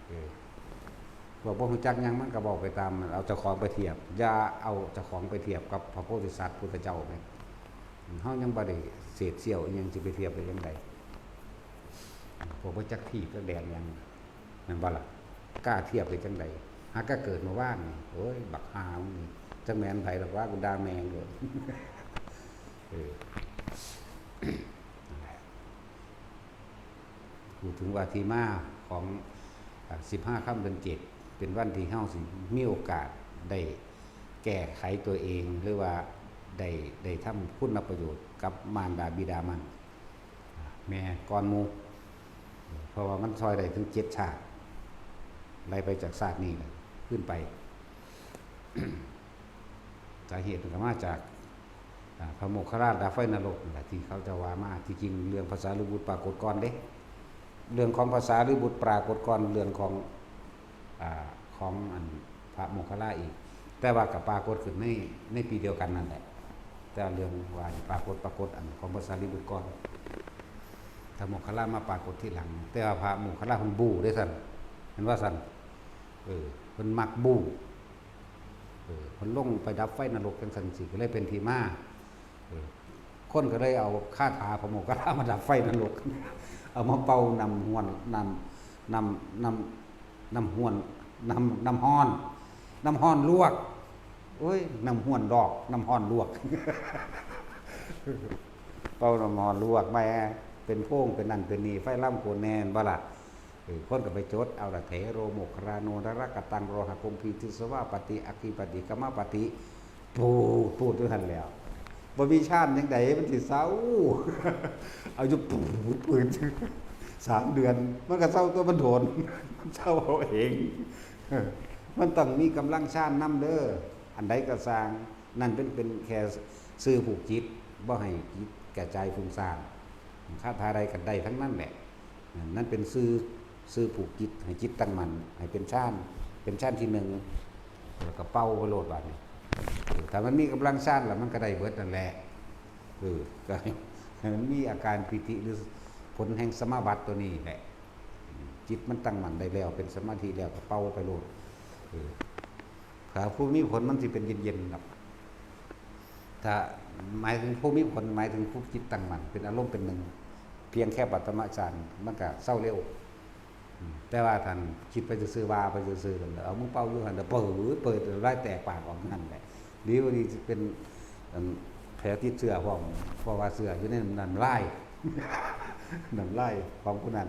เออ พวกบ่รู้จักหยังมันก็เว้าไปตาม เอาเจ้าของไปเทียบ อย่าเอาเจ้าของไปเทียบกับพระโพธิสัตว์พุทธเจ้าแหม เฮายังบ่ได้เศษเสี้ยวอิหยังสิไปเทียบได้จั่งใด พวกบ่จักที่จักแดนหยัง แม่นบ่ล่ะ กล้าเทียบได้จั่งใด หากะเกิดเมื่อวานนี่ โอ้ย บักห่ามึงนี่ จักแม่นไผดอกว่า กูด่าแม่งโลด เออ นั่นแหละ พูดถึงว่าที่มาของ อ่า สิบห้าค่ำเดือนเจ็ด เป็นวันที่เฮาสิมีโอกาสได้แก้ไขตัวเอง หรือว่าได้ ได้ทำคุณประโยชน์กับมารดาบิดามัน อ่า แม่ก่อนหมู่ เพราะว่ามันซอยได้ถึงเจ็ดชาติ ไล่ไปจากชาตินี้แหละขึ้นไป สาเหตุมันก็มาจาก อ่า พระโมคคัลลาดับไฟนรกนั่นแหละที่เขาจะว่ามา ที่จริงเรื่องภาษาลีบุตรปรากฏก่อนเด้ เรื่องของภาษาลีบุตรปรากฏก่อนเรื่องของ อ่า ของอันพระโมคคัลลาอีก แต่ว่าก็ปรากฏขึ้นใน ในปีเดียวกันนั่นแหละ แต่เรื่องว่าปรากฏ ปรากฏอันของภาษาลีบุตรก่อน พระโมคคัลลามาปรากฏทีหลัง แต่ว่าพระโมคคัลลาเพิ่นบู้เด้ซั่น เห็นว่าซั่น เออ เพิ่นมักบู้ เออ เพิ่นลงไปดับไฟนรกจังซั่นสิ ก็เลยเป็นที่มา เออ คนก็เลยเอาคาถาพระโมคคัลลามาดับไฟนรก เอามาเป่าน้ำห้วน น้ำ น้ำ น้ำ น้ำห้วน น้ำ น้ำฮ้อน น้ำฮ้อนลวก โอ้ย น้ำห้วนดอก น้ำฮ้อนลวก เป่าน้ำฮ้อนลวก แม่ เป็นโพง เป็นนั่น เป็นนี่ ไฟลามโกนแหน่ บ่ล่ะ เออ คนก็ไปจดเอาละ เถโรโมคคัลลาโน นรกตัง โรหะกุมภีติสวาปฏิ อัคคีปฏิ กามปฏิ พูด พูดอยู่หั่นแหล้ว บ่มีฌานจั่งใดมันสิเซา เอาอยู่ ปืด ปืด สามเดือน มันก็เซาตัวมันโดน มันเซาเอาเอง มันต้องมีกำลังฌานนำเด้อ อันใดก็ซ่าง นั่นเป็น เป็นแค่สื่อผูกจิต บ่ให้จิตกระจายฟุ้งซ่าน คาถาใดก็ได้ทั้งนั้นแหละ นั่นเป็นสื่อ สื่อผูกจิต ให้จิตตั้งมั่น ให้เป็นฌาน เป็นฌานที่หนึ่ง แล้วก็เป่าไปโลดบาดนี้ เออ ถ้ามันมีกำลังฌานแล้วมันก็ได้เบิดนั่นแหละ เออ ก็ให้ ให้มันมีอาการปีติหรือผลแห่งสมาบัติตัวนี้แหละ จิตมันตั้งมั่นได้แล้ว เป็นสมาธิแล้วก็เป่าไปโลด เออ ถ้าผู้มีผลมันสิเป็นเย็นๆดอก ถ้าหมายถึงผู้มีผล หมายถึงผู้จิตตั้งมั่น เป็นอารมณ์เป็นหนึ่ง เพียงแค่ปฐมฌาน มันก็เซาเร็ว อืม แต่ว่าท่านคิดไปซื่อๆ ว่าไปซื่อๆ แล้วเอามือเป่าอยู่หั่น แล้วเปิด เปิด ไล่แตกปากออกนั่นแหละ ดีบ่ดีสิเป็น อัน แผลติดเชื้อพร้อม เพราะว่าเชื้ออยู่ในน้ำลาย น้ำลายของผู้นั้น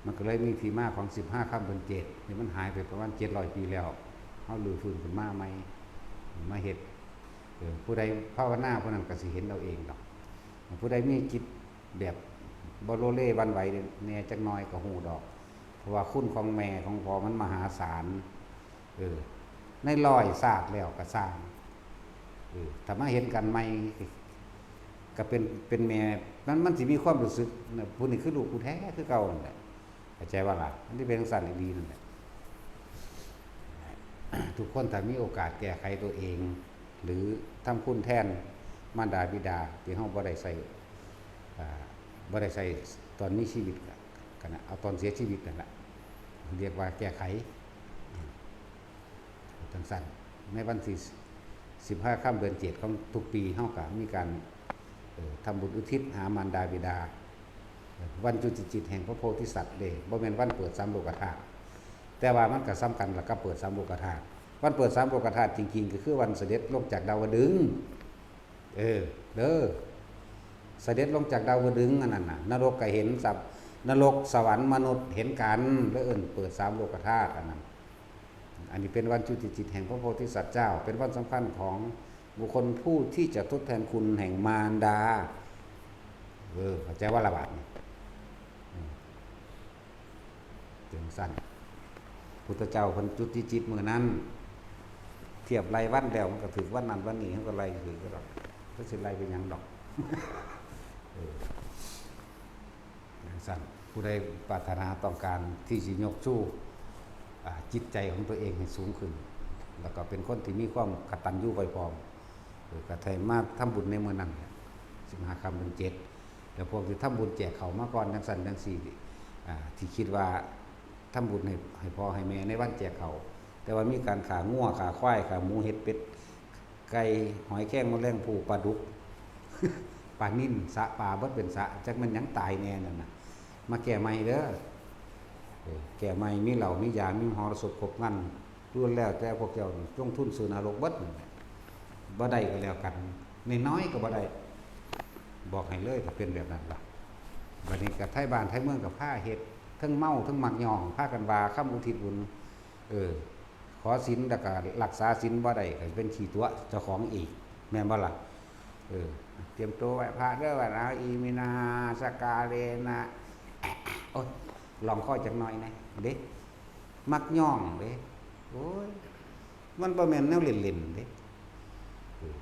มันก็เลยมีที่มาของสิบห้าค่ำเดือนเจ็ด ที่มันหายไปประมาณเจ็ดร้อยปีแล้ว เฮารื้อฟื้นขึ้นมาใหม่ มาเฮ็ด เออ ผู้ใดภาวนาผู้นั้นก็สิเห็นเอาเองดอก ผู้ใดมีจิตแบบบ่โลเลหวั่นไหวแหน่จักหน่อยก็ฮู้ดอก เพราะว่าคุณของแม่ของพ่อมันมหาศาล เออ ในร้อยชาติแล้วก็ซ่าง เออ ถ้ามาเห็นกันใหม่ ก็เป็น เป็นแม่ มัน มันสิมีความรู้สึกนะ ผู้นี้คือลูกกูแท้คือเก่านั่นแหละ เข้าใจว่าล่ะ มันสิเป็นจั่งซั้นอีหลีนั่นแหละ ทุกคนถ้ามีโอกาสแก้ไขตัวเอง หรือทำคุณแทนมารดาบิดาที่เฮาบ่ได้ใช้ อ่า บ่ได้ใช้ตอนมีชีวิตก็ ก็นะ เอาตอนเสียชีวิตนั่นแหละ เรียกว่าแก้ไข จั่งซั้น ในวันที่สิบห้าค่ำเดือนเจ็ดของทุกปี เฮาก็มีการ เอ่อ ทำบุญอุทิศหามารดาบิดา เอ่อ วันจุติจิตแห่งพระโพธิสัตว์เด้ บ่แม่นวันเปิดสามโลกธาตุ แต่ว่ามันก็สำคัญละกับเปิดสามโลกธาตุ วันเปิดสามโลกธาตุจริงๆ ก็คือวันเสด็จลงจากดาวดึงส์ เออ เด้อ เสด็จลงจากดาวดึงส์อันนั้นน่ะ นรกก็เห็นสับ นรกสวรรค์มนุษย์เห็นกัน แล้วเอิ้นเปิดสามโลกธาตุอันนั้น อันนี้เป็นวันจุติจิตแห่งพระโพธิสัตว์เจ้า เป็นวันสำคัญของบุคคลผู้ที่จะทดแทนคุณแห่งมารดา เออ เข้าใจว่าละบาดนี่ อืม จั่งซั้น พุทธเจ้าเพิ่นจุติจิตมื้อนั้น เทียบไล่วันแล้วมันก็ถืกวันนั้นวันนี้ เฮาก็ไล่ถืกก็ดอก ก็สิไล่เป็นหยังดอก เออ จั่งซั้น ผู้ใดปรารถนาต้องการที่สิยกชู อ่า จิตใจของตัวเองให้สูงขึ้น แล้วก็เป็นคนที่มีความกตัญญูไหว้พร้อม เออ ก็ให้มาทำบุญในมื้อนั้น สิบห้าค่ำเดือนเจ็ด แล้วพวกที่ทำบุญแจกข้าวมาก่อนจั่งซั้นจั่งซี้ อ่า ที่คิดว่าทำบุญให้ ให้พ่อให้แม่ในวันแจกข้าว แต่ว่ามีการฆ่างัวฆ่าควายฆ่าหมูเห็ดเป็ดไก่หอยแครงแมลงภู่ปลาดุก ปลานิลสะปลาเบิดเป็นสะ จักแม่นหยังตายแน่นั่นน่ะ มาแก้ใหม่เด้อ เออ แก้ใหม่ มีเหล้ามียา มีมหรสพครบครัน ล้วนแล้วแต่พวกเจ้าลงทุนซื้อนรกเบิดนั่นแหละ บ่ได้ก็แล้วกัน น้อยๆก็บ่ได้ บอกให้เลย ถ้าเป็นแบบนั้นล่ะ บัดนี้ก็ไทบ้านไทเมืองก็พาเฮ็ด ทั้งเมาทั้งมักย่อง พากันว่าคำอุทิศบุญ เออ ขอศีลแล้วก็รักษาศีลบ่ได้ก็เป็นขี้ตั๋วเจ้าของอีก แม่นบ่ล่ะ เออ เตรียมตัวไหว้พระเด้อ ว่านะ อิมินา สกาเลนะ โอ๊ย ลองข้อจักหน่อยนะ เด้ มักย่องเด้ โอ๊ย มันบ่แม่นแนวเล่นๆเด้ เออ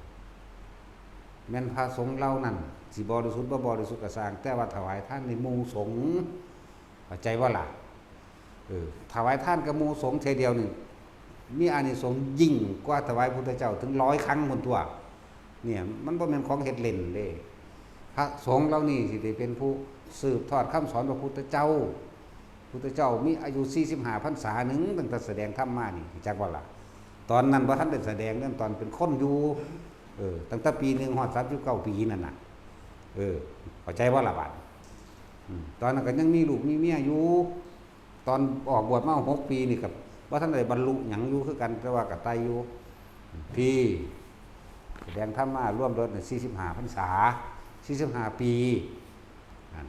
แม่นพระสงฆ์เหล่านั้น สิบริสุทธิ์บ่บริสุทธิ์ก็ซ่าง แต่ว่าถวายทานในหมู่สงฆ์ เข้าใจบ่ล่ะ? เออ ถวายทานกับหมู่สงฆ์เทื่อเดียวนี่ มีอานิสงส์ยิ่งกว่าถวายพุทธเจ้าถึงร้อยครั้งพุ้นตั๊ว เนี่ย มันบ่แม่นของเฮ็ดเล่นเด้ พระสงฆ์เหล่านี้สิได้เป็นผู้สืบทอดคำสอนพระพุทธเจ้า พุทธเจ้ามีอายุสี่สิบห้าพรรษาหนึ่ง ตั้งแต่แสดงธรรมมานี่ จักบ่ล่ะ? ตอนนั้นบ่ทันได้แสดงเด้ ตอนเป็นคนอยู่ เออ ตั้งแต่ปีหนึ่งฮอดสามสิบเก้าปีนั่นน่ะ เออ เข้าใจบ่ล่ะบาดนี้? อืม ตอนนั้นก็ยังมีลูกมีเมียอยู่ ตอนออกบวชมาหกปีนี่ก็บ่ทันได้บรรลุหยังอยู่คือกัน แต่ว่าก็ไต่อยู่ พี่ แสดงธรรมมาร่วมรถน่ะสี่สิบห้าพรรษา สี่สิบห้าปี นั่น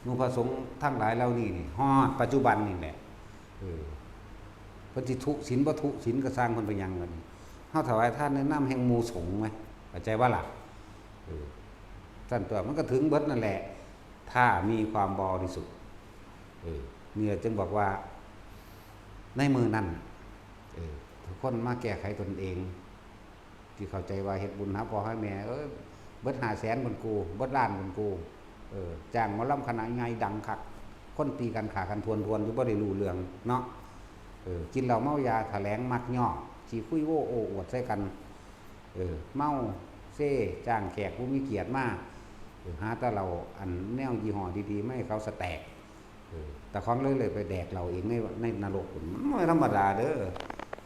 หมู่พระสงฆ์ทั้งหลายเหล่านี้นี่ ฮอดปัจจุบันนี่แหละ เออ เพิ่นสิทุศีลบ่ทุศีลก็ซ่างเพิ่นไปหยังบัดนี้ เฮาถวายทานในนามแห่งหมู่สงฆ์ไหม เข้าใจบ่ล่ะ? เออ ซั่นตั๊ว มันก็ถึงเบิดนั่นแหละ ถ้ามีความบริสุทธิ์ เออ นี่แหละจึงบอกว่า ในมื้อนั้น เออ ทุกคนมาแก้ไขตนเอง ที่เข้าใจว่าเฮ็ดบุญหาพ่อหาแม่ เอ้ย เบิดห้าแสนพุ้นกู เบิดล้านพุ้นกู เออ จ้างหมอลำคณะใหญ่ดังคัก คนตีกันฆ่ากันทวนๆอยู่ บ่ได้รู้เรื่องเนาะ เออ กินเหล้าเมายา แถลงมักย่อง ขี้คุยโว้โอ้อวดใส่กัน เออ เมาเซ จ้างแขกผู้มีเกียรติมา เออ หาแต่เหล้าอันแนวยี่ห้อดีๆมาให้เขาสแต็ก เออ แต่ของเลยเลยไปแดกเหล้าเองใน ในนรกพุ้น มันบ่ธรรมดาเด้อ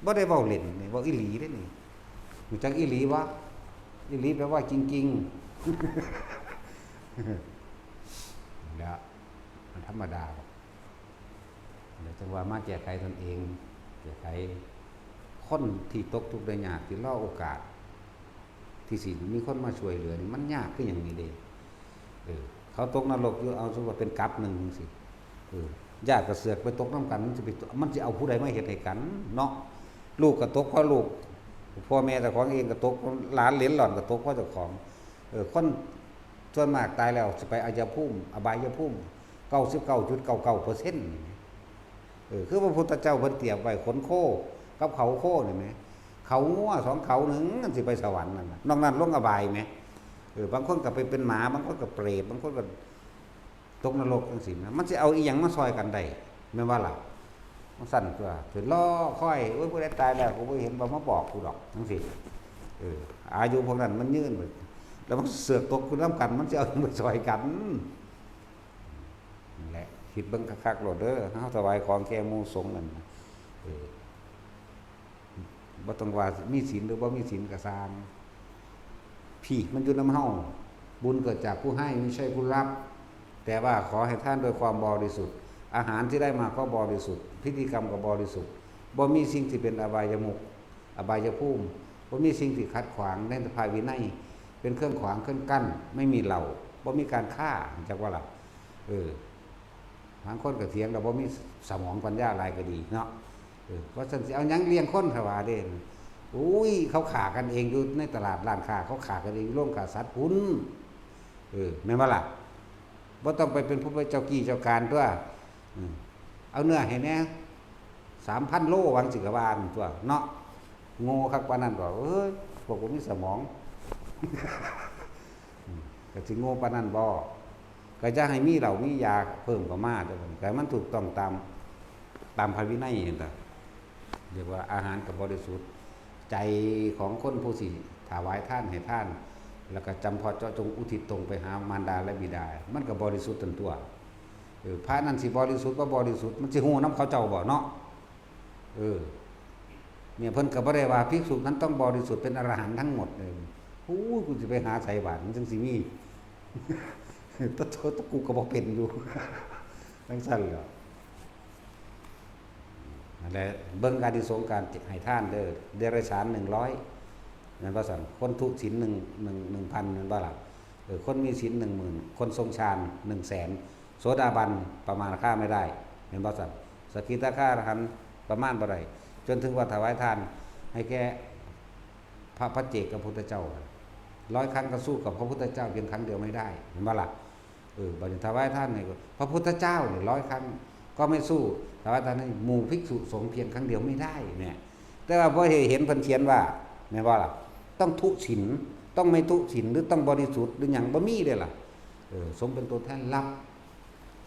บ่ได้เว้าเล่นนี่ เว้าอีหลีเด้นี่ รู้จักอีหลีบ่? อีหลีแปลว่าจริงๆ แล้วมันธรรมดาบ่? เดี๋ยวจังว่ามาแก้ไขตนเอง แก้ไข คนที่ตกทุกข์ได้ยาก ที่รอโอกาส ที่สิมีคนมาช่วยเหลือนี่ มันยากคือหยังนี่เด้ เออ เขาตกนรกอยู่ เอาสมมุติว่าเป็นกับหนึ่งจังซี้ เออ ญาติก็เสือกไปตกนำกัน มันสิไป มันสิเอาผู้ใดมาเฮ็ดให้กันเนาะ ลูกก็ตกเพราะลูก พ่อแม่เจ้าของเองก็ตก หลานเหลนหล่อนก็ตกเพราะเจ้าของ เออ คนส่วนมากตายแล้วสิไปอบายภูมิ อบายภูมิ เก้าสิบเก้าจุดเก้าเก้าเปอร์เซ็นต์ เออ คือพระพุทธเจ้าเพิ่นเตรียมไว้ขนโคกับเขาโคนี่แหม เขางัวสองเขาหนึ่ง มันสิไปสวรรค์นั่นน่ะ นอกนั้นลงอบายแหม เออ บางคนก็ไปเป็นหมา บางคนก็เปรต บางคนก็ตกนรกจังซี้นะ มันสิเอาอีหยังมาซ่อยกันได้ แม่นบ่ล่ะ? มันซั่นตั๊ว สิรอคอย โอ้ย ผู้ใดตายแล้วก็บ่เห็นว่ามาบอกกูดอก จังซี้ เออ อายุพวกนั้นมันยืน แล้วมันเสือกตกอยู่นำกัน มันสิเอาหยังไปซ่อยกัน นั่นแหละ คิดเบิ่งคักๆโลดเด้อ เฮาถวายของแก่หมู่สงฆ์นั่นน่ะ เออ บ่ต้องว่ามีศีลหรือบ่มีศีลก็ซ่าง พี่ มันอยู่นำเฮา บุญเกิดจากผู้ให้ ไม่ใช่ผู้รับ แต่ว่าขอให้ทานด้วยความบริสุทธิ์ อาหารที่ได้มาก็บริสุทธิ์ พิธีกรรมก็บริสุทธิ์ บ่มีสิ่งที่เป็นอบายมุข อบายภูมิ บ่มีสิ่งที่ขัดขวางในพระวินัย เป็นเครื่องขวางเครื่องกั้น ไม่มีเหล้า บ่มีการฆ่า จักว่าล่ะ เออ บางคนก็เถียงแล้วบ่มีสมองปัญญาหลายก็ดีเนาะ เออ ว่าซั่นสิเอาหยังเลี้ยงคน เขาว่าเด้ อุ้ย เขาฆ่ากันเองอยู่ในตลาดร้านค้า เขาฆ่ากันเองอยู่โรงฆ่าสัตว์พุ้น เออ แม่นบ่ล่ะ? บ่ต้องไปเป็นผู้ไปเจ้ากี้เจ้าการตั๊ว อืม เอาเนื้อให้แหน่ สามพันโล ว่าจั่งซี้ก็ว่าตั๊วเนาะ โง่คักปานนั้นบ่ เอ้ย พวกบ่มีสมอง อืม ก็สิโง่ปานนั้นบ่ ก็อย่าให้มีเหล้ามียาเพิ่มเข้ามาเด้อ ก็ให้มันถูกต้องตาม ตามพระวินัยนั่นล่ะ เรียกว่าอาหารก็บริสุทธิ์ ใจของคนผู้สิถวายทานให้ทาน แล้วก็จำเพาะเจาะจงอุทิศตรงไปหามารดาและบิดา มันก็บริสุทธิ์ตั๊ว เออ พระนั่นสิบริสุทธิ์บ่บริสุทธิ์ มันสิฮู้นำเขาเจ้าบ่เนาะ เออ เนี่ย เพิ่นก็บ่ได้ว่าภิกษุนั้นต้องบริสุทธิ์เป็นอรหันต์ทั้งหมดเลย โอ้ย กูสิไปหาไสบาด มันจั่งสิมี ตะโต ตะกูก็บ่เป็นอยู่ จั่งซั่นแหละ นั่นแหละ เบิ่งอานิสงส์การให้ทานเด้อ เดรัจฉานหนึ่งร้อย แม่นบ่ซั่น คนทุศีลหนึ่ง หนึ่ง หนึ่งพัน แม่นบ่ล่ะ เออ คนมีศีลหนึ่งหมื่น คนทรงฌานหนึ่งแสน โสดาบันประมาณค่าไม่ได้ แม่นบ่ซั่น สกิทาคาอรหันต์ประมาณบ่ได้ จนถึงว่าถวายทานให้แก่พระปัจเจกพุทธเจ้า ร้อยครั้งก็สู้กับพระพุทธเจ้าเพียงครั้งเดียวไม่ได้ เห็นปะล่ะ? เออ บัดนี้ถวายทานนี่ก็ พระพุทธเจ้านี่ร้อยครั้งก็ไม่สู้ ถวายทานให้หมู่ภิกษุสงฆ์เพียงครั้งเดียวไม่ได้เนี่ย แต่ว่าพอเห็นเพิ่นเขียนว่า แม่นบ่ล่ะ? ต้องทุศีล ต้องไม่ทุศีล หรือต้องบริสุทธิ์ หรือหยัง บ่มีเด้ล่ะ เออ สงฆ์เป็นตัวแทนรับ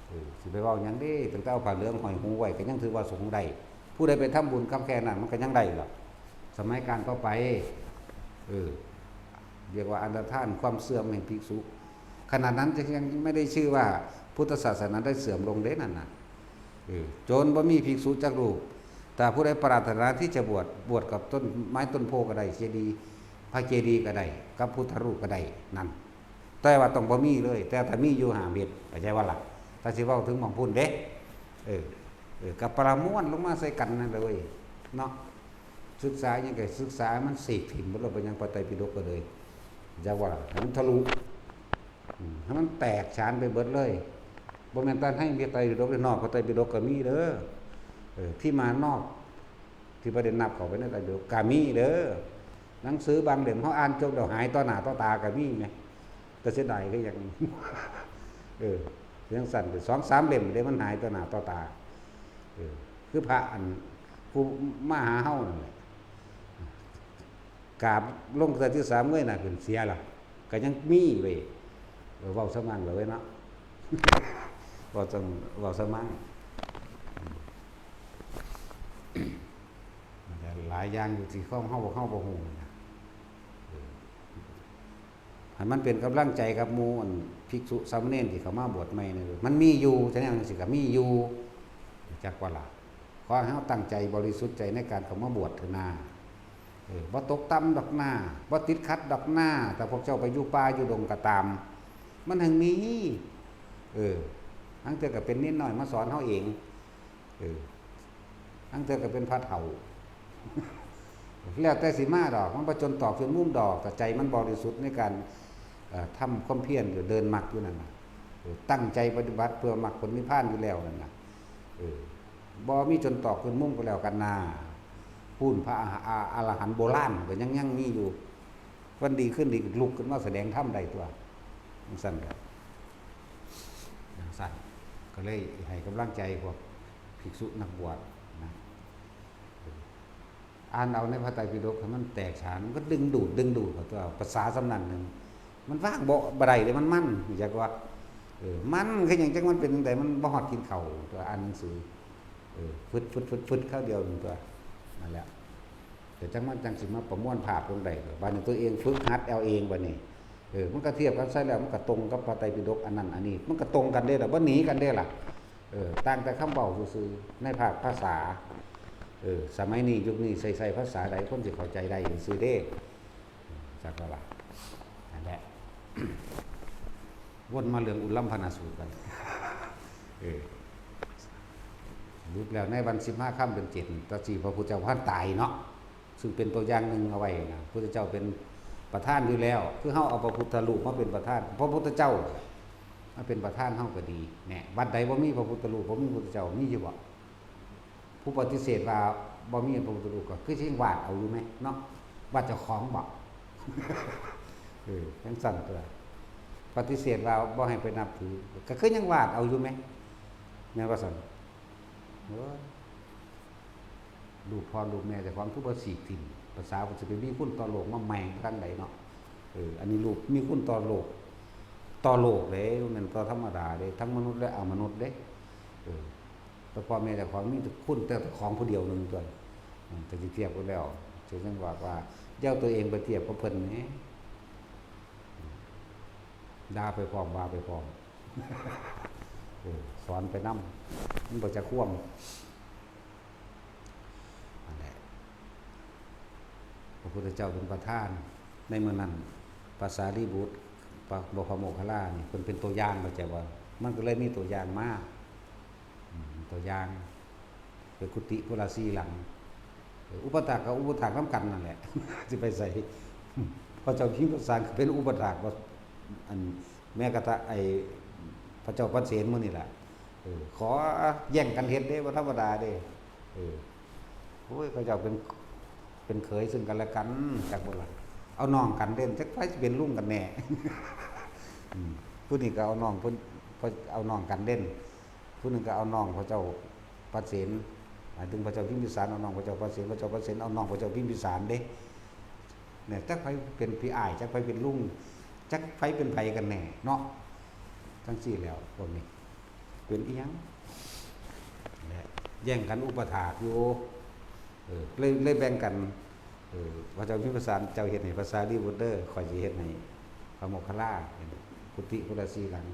เออ สิไปเว้าหยังเด้ ตั้งแต่เอาผ้าเหลืองห้อยหูไว้ก็ยังถือว่าสงฆ์ได้ ผู้ใดไปทำบุญกับแค่นั้นมันก็ยังได้ล่ะ สมัยก่อนก็ไป เออ เรียกว่าอันตรธานความเสื่อมแห่งภิกษุ ขณะนั้นจะยังไม่ได้ชื่อว่าพุทธศาสนาได้เสื่อมลงเด้นั่นน่ะ เออ จนบ่มีภิกษุจักรูป แต่ผู้ใดปรารถนาที่จะบวช บวชกับต้นไม้ต้นโพธิ์ก็ได้ เจดีย์ พระเจดีย์ก็ได้ กับพุทธรูปก็ได้ นั่น แต่ว่าต้องบ่มีเลย แต่ถ้ามีอยู่ห้ามเฮ็ด เข้าใจบ่ล่ะ? ถ้าสิเว้าถึงหม่องพุ้นเด้ เออ เออ ก็ประมวลลงมาใส่กันนั่นเลย เนาะ ศึกษาหยังก็ศึกษาให้มันเสกถิ่มเบิดโลด ไปยังพระไตรปิฎกก็เลย จักว่าล่ะ ให้มันทะลุ อืม ให้มันแตกฉานไปเบิดเลย บ่แม่นแต่ในพระไตรปิฎกเด้ นอกพระไตรปิฎกก็มีเด้อ เออ ที่มานอก ที่บ่ได้นับเข้าไปในไตรปิฎกก็มีเด้อ หนังสือบางเล่มเฮาอ่านจบแล้วหายต่อหน้าต่อตาก็มีแหม แต่เสียดายคือหยัง เออ จั่งซั้น สองสามเล่มเด้มันหายต่อหน้าต่อตา เออ คือพระอันผู้มาหาเฮานั่นแหละ กราบลงเทื่อที่สามเงยหน้าขึ้นเสียแล้ว ก็ยังมีเว้ย เออ เว้าสะมั่งเลยเว้ยเนาะ เว้าจั่ง เว้าสะมั่ง หลายอย่างอยู่ที่ของเฮา เฮาบ่ฮู้นะ เออ ให้มันเป็นกำลังใจกับหมู่อันภิกษุสามเณรที่เขามาบวชใหม่นี่ มันมีอยู่ ฉะนั้นจั่งซี้ก็มีอยู่ จักว่าล่ะ ขอให้เฮาตั้งใจบริสุทธิ์ใจในการเข้ามาบวชเถอะนา เออ บ่ตกต่ำดอกนา บ่ติดขัดดอกนา แต่พวกเจ้าไปอยู่ป่าอยู่ดงก็ตาม มันแฮ่งมี เออ ลางเทื่อก็เป็นนิดหน่อยมาสอนเฮาเอง เออ ลางเทื่อก็เป็นพระเฒ่า แล้วแต่สิมาดอก มันบ่จนตอกจนมุมดอก แต่ใจมันบริสุทธิ์ในการ เอ่อ ทำความเพียรอยู่ เดินมรรคอยู่นั่นน่ะ เออ ตั้งใจปฏิบัติเพื่อมรรคผลนิพพานอยู่แล้วนั่นน่ะ เออ บ่มีจนตอกจนมุมก็แล้วกันนา พู้นพระอรหะ- อรหันต์โบราณก็ยัง ยังมีอยู่ วันดีคืนดีก็ลุกขึ้นมาแสดงธรรมได้ตั๊ว จั่งซั้นก็ จั่งซั้น ก็เลยให้กำลังใจพวกภิกษุนักบวชนะ อ่านเอาในพระไตรปิฎกให้มันแตกฉาน มันก็ดึงดูด ดึงดูดเข้าตั๊ว ภาษาส่ำนั้นหนึ่ง มันวางบ่ บ่ได้เด้ มันมัน รู้จักว่า เออ มันคือหยัง จักมันเป็นจั่งใด มันบ่ฮอดกินข้าวตั๊ว อ่านหนังสือ เออ ฟึดๆๆๆ คราวเดียวหนึ่งตั๊ว นั่นแหละ แต่จั่งมันจั่งสิมาประมวลภาพลงได้ บัดนี้ตัวเองฝึกหัดเอาเองบัดนี้ เออ มันก็เทียบกันใส่แล้ว มันก็ตรงกับพระไตรปิฎกอันนั้นอันนี้ มันก็ตรงกันเด้ล่ะ บ่หนีกันเด้ล่ะ เออ ต่างแต่คำเว้าซื่อๆ ในภาคภาษา เออ สมัยนี้ยุคนี้ใส่ ใส่ภาษาใดคนสิเข้าใจได้ซื่อๆเด้ จักว่าล่ะ นั่นแหละ วนมาเรื่องอุลลัมพนาสูตรกัน เออ สรุปแล้วในวันสิบห้าค่ำเดือนเจ็ด ตะจีพระพุทธเจ้าพันตายเนาะ ซึ่งเป็นตัวอย่างหนึ่งเอาไว้นะ พุทธเจ้าเป็นประธานอยู่แล้ว คือเฮาเอาพระพุทธรูปมาเป็นประธาน พระพุทธเจ้ามาเป็นประธานเฮาก็ดี แหน่ วัดใดบ่มีพระพุทธรูป บ่มีพุทธเจ้า มีอยู่บ่? ผู้ปฏิเสธว่าบ่มีพระพุทธรูปก็คือยังวาดเอาอยู่แหมเนาะ วาดเจ้าของบ่ เออ จั่งซั้นตั๊ว ปฏิเสธว่าบ่ให้ไปนับถือ ก็คือยังวาดเอาอยู่แหม แม่นบ่ซั้น? โอ้ย รูปพ่อรูปแม่เจ้าของคือบ่ฉีกถิ่ม ภาษามันสิไปมีคุณต่อโลกมาแม่งทางใดเนาะ เออ อันนี้รูปมีคุณต่อโลก ต่อโลกเด้ บ่แม่นต่อธรรมดาเด้ ทั้งมนุษย์และอมนุษย์เด้ เออ แต่พ่อแม่เจ้าของมีคุณแต่เจ้าของผู้เดียวหนึ่งตั๊ว อืม แต่สิเทียบกันแล้ว เจ้าจั่งบอกว่า อย่าเอาตัวเองไปเทียบกับเพิ่นแหม ด่าไปพร้อม ว่าไปพร้อม เออ สอนไปนำ มันบ่จักความ นั่นแหละ พระพุทธเจ้าเป็นประธาน ในเมื่อนั้น พระสารีบุตร พระ พระโมคคัลลานี่ เพิ่นเป็นตัวอย่าง เข้าใจบ่? มันก็เลยมีตัวอย่างมา อืม ตัวอย่าง เป็นกุฏิคนละสี่หลัง เออ อุปถากก็อุปถากนำกันนั่นแหละ สิไปไส พระเจ้าพิมพิสารก็เป็นอุปถากว่า อัน แม้กระทั่งไอ้พระเจ้าปัณเสนหมู่นี่แหละ เออ ขอแย่งกันเฮ็ดเด้ บ่ธรรมดาเด้ เออ โอ้ย เขาเจ้าเป็น เป็นเขยซึ่งกันและกัน จักบ่ล่ะ เอาน้องกันเล่น จักไผสิเป็นลุงกันแน่ อืม ผู้นี้ก็เอาน้องเพิ่น เอาน้องกันเล่น ผู้หนึ่งก็เอาน้องพระเจ้าประเสน หมายถึงพระเจ้าพิมพิสารเอาน้องพระเจ้าประเสน พระเจ้าประเสนเอาน้องพระเจ้าพิมพิสารเด้ เนี่ย จักไผเป็นพี่อ้าย จักไผเป็นลุง จักไผเป็นไผกันแน่เนาะ จั่งซี้แล้วพวกนี้ เป็นอิหยัง และแย่งกันอุปถากอยู่ เออ เลย เลยแบ่งกัน เออ พระเจ้าพิมพิสารเจ้าเฮ็ดให้พระสารีบุตรเด้อ ข้อยสิเฮ็ดให้พระโมคคัลลา เป็นกุฏิพุทธสีหลัง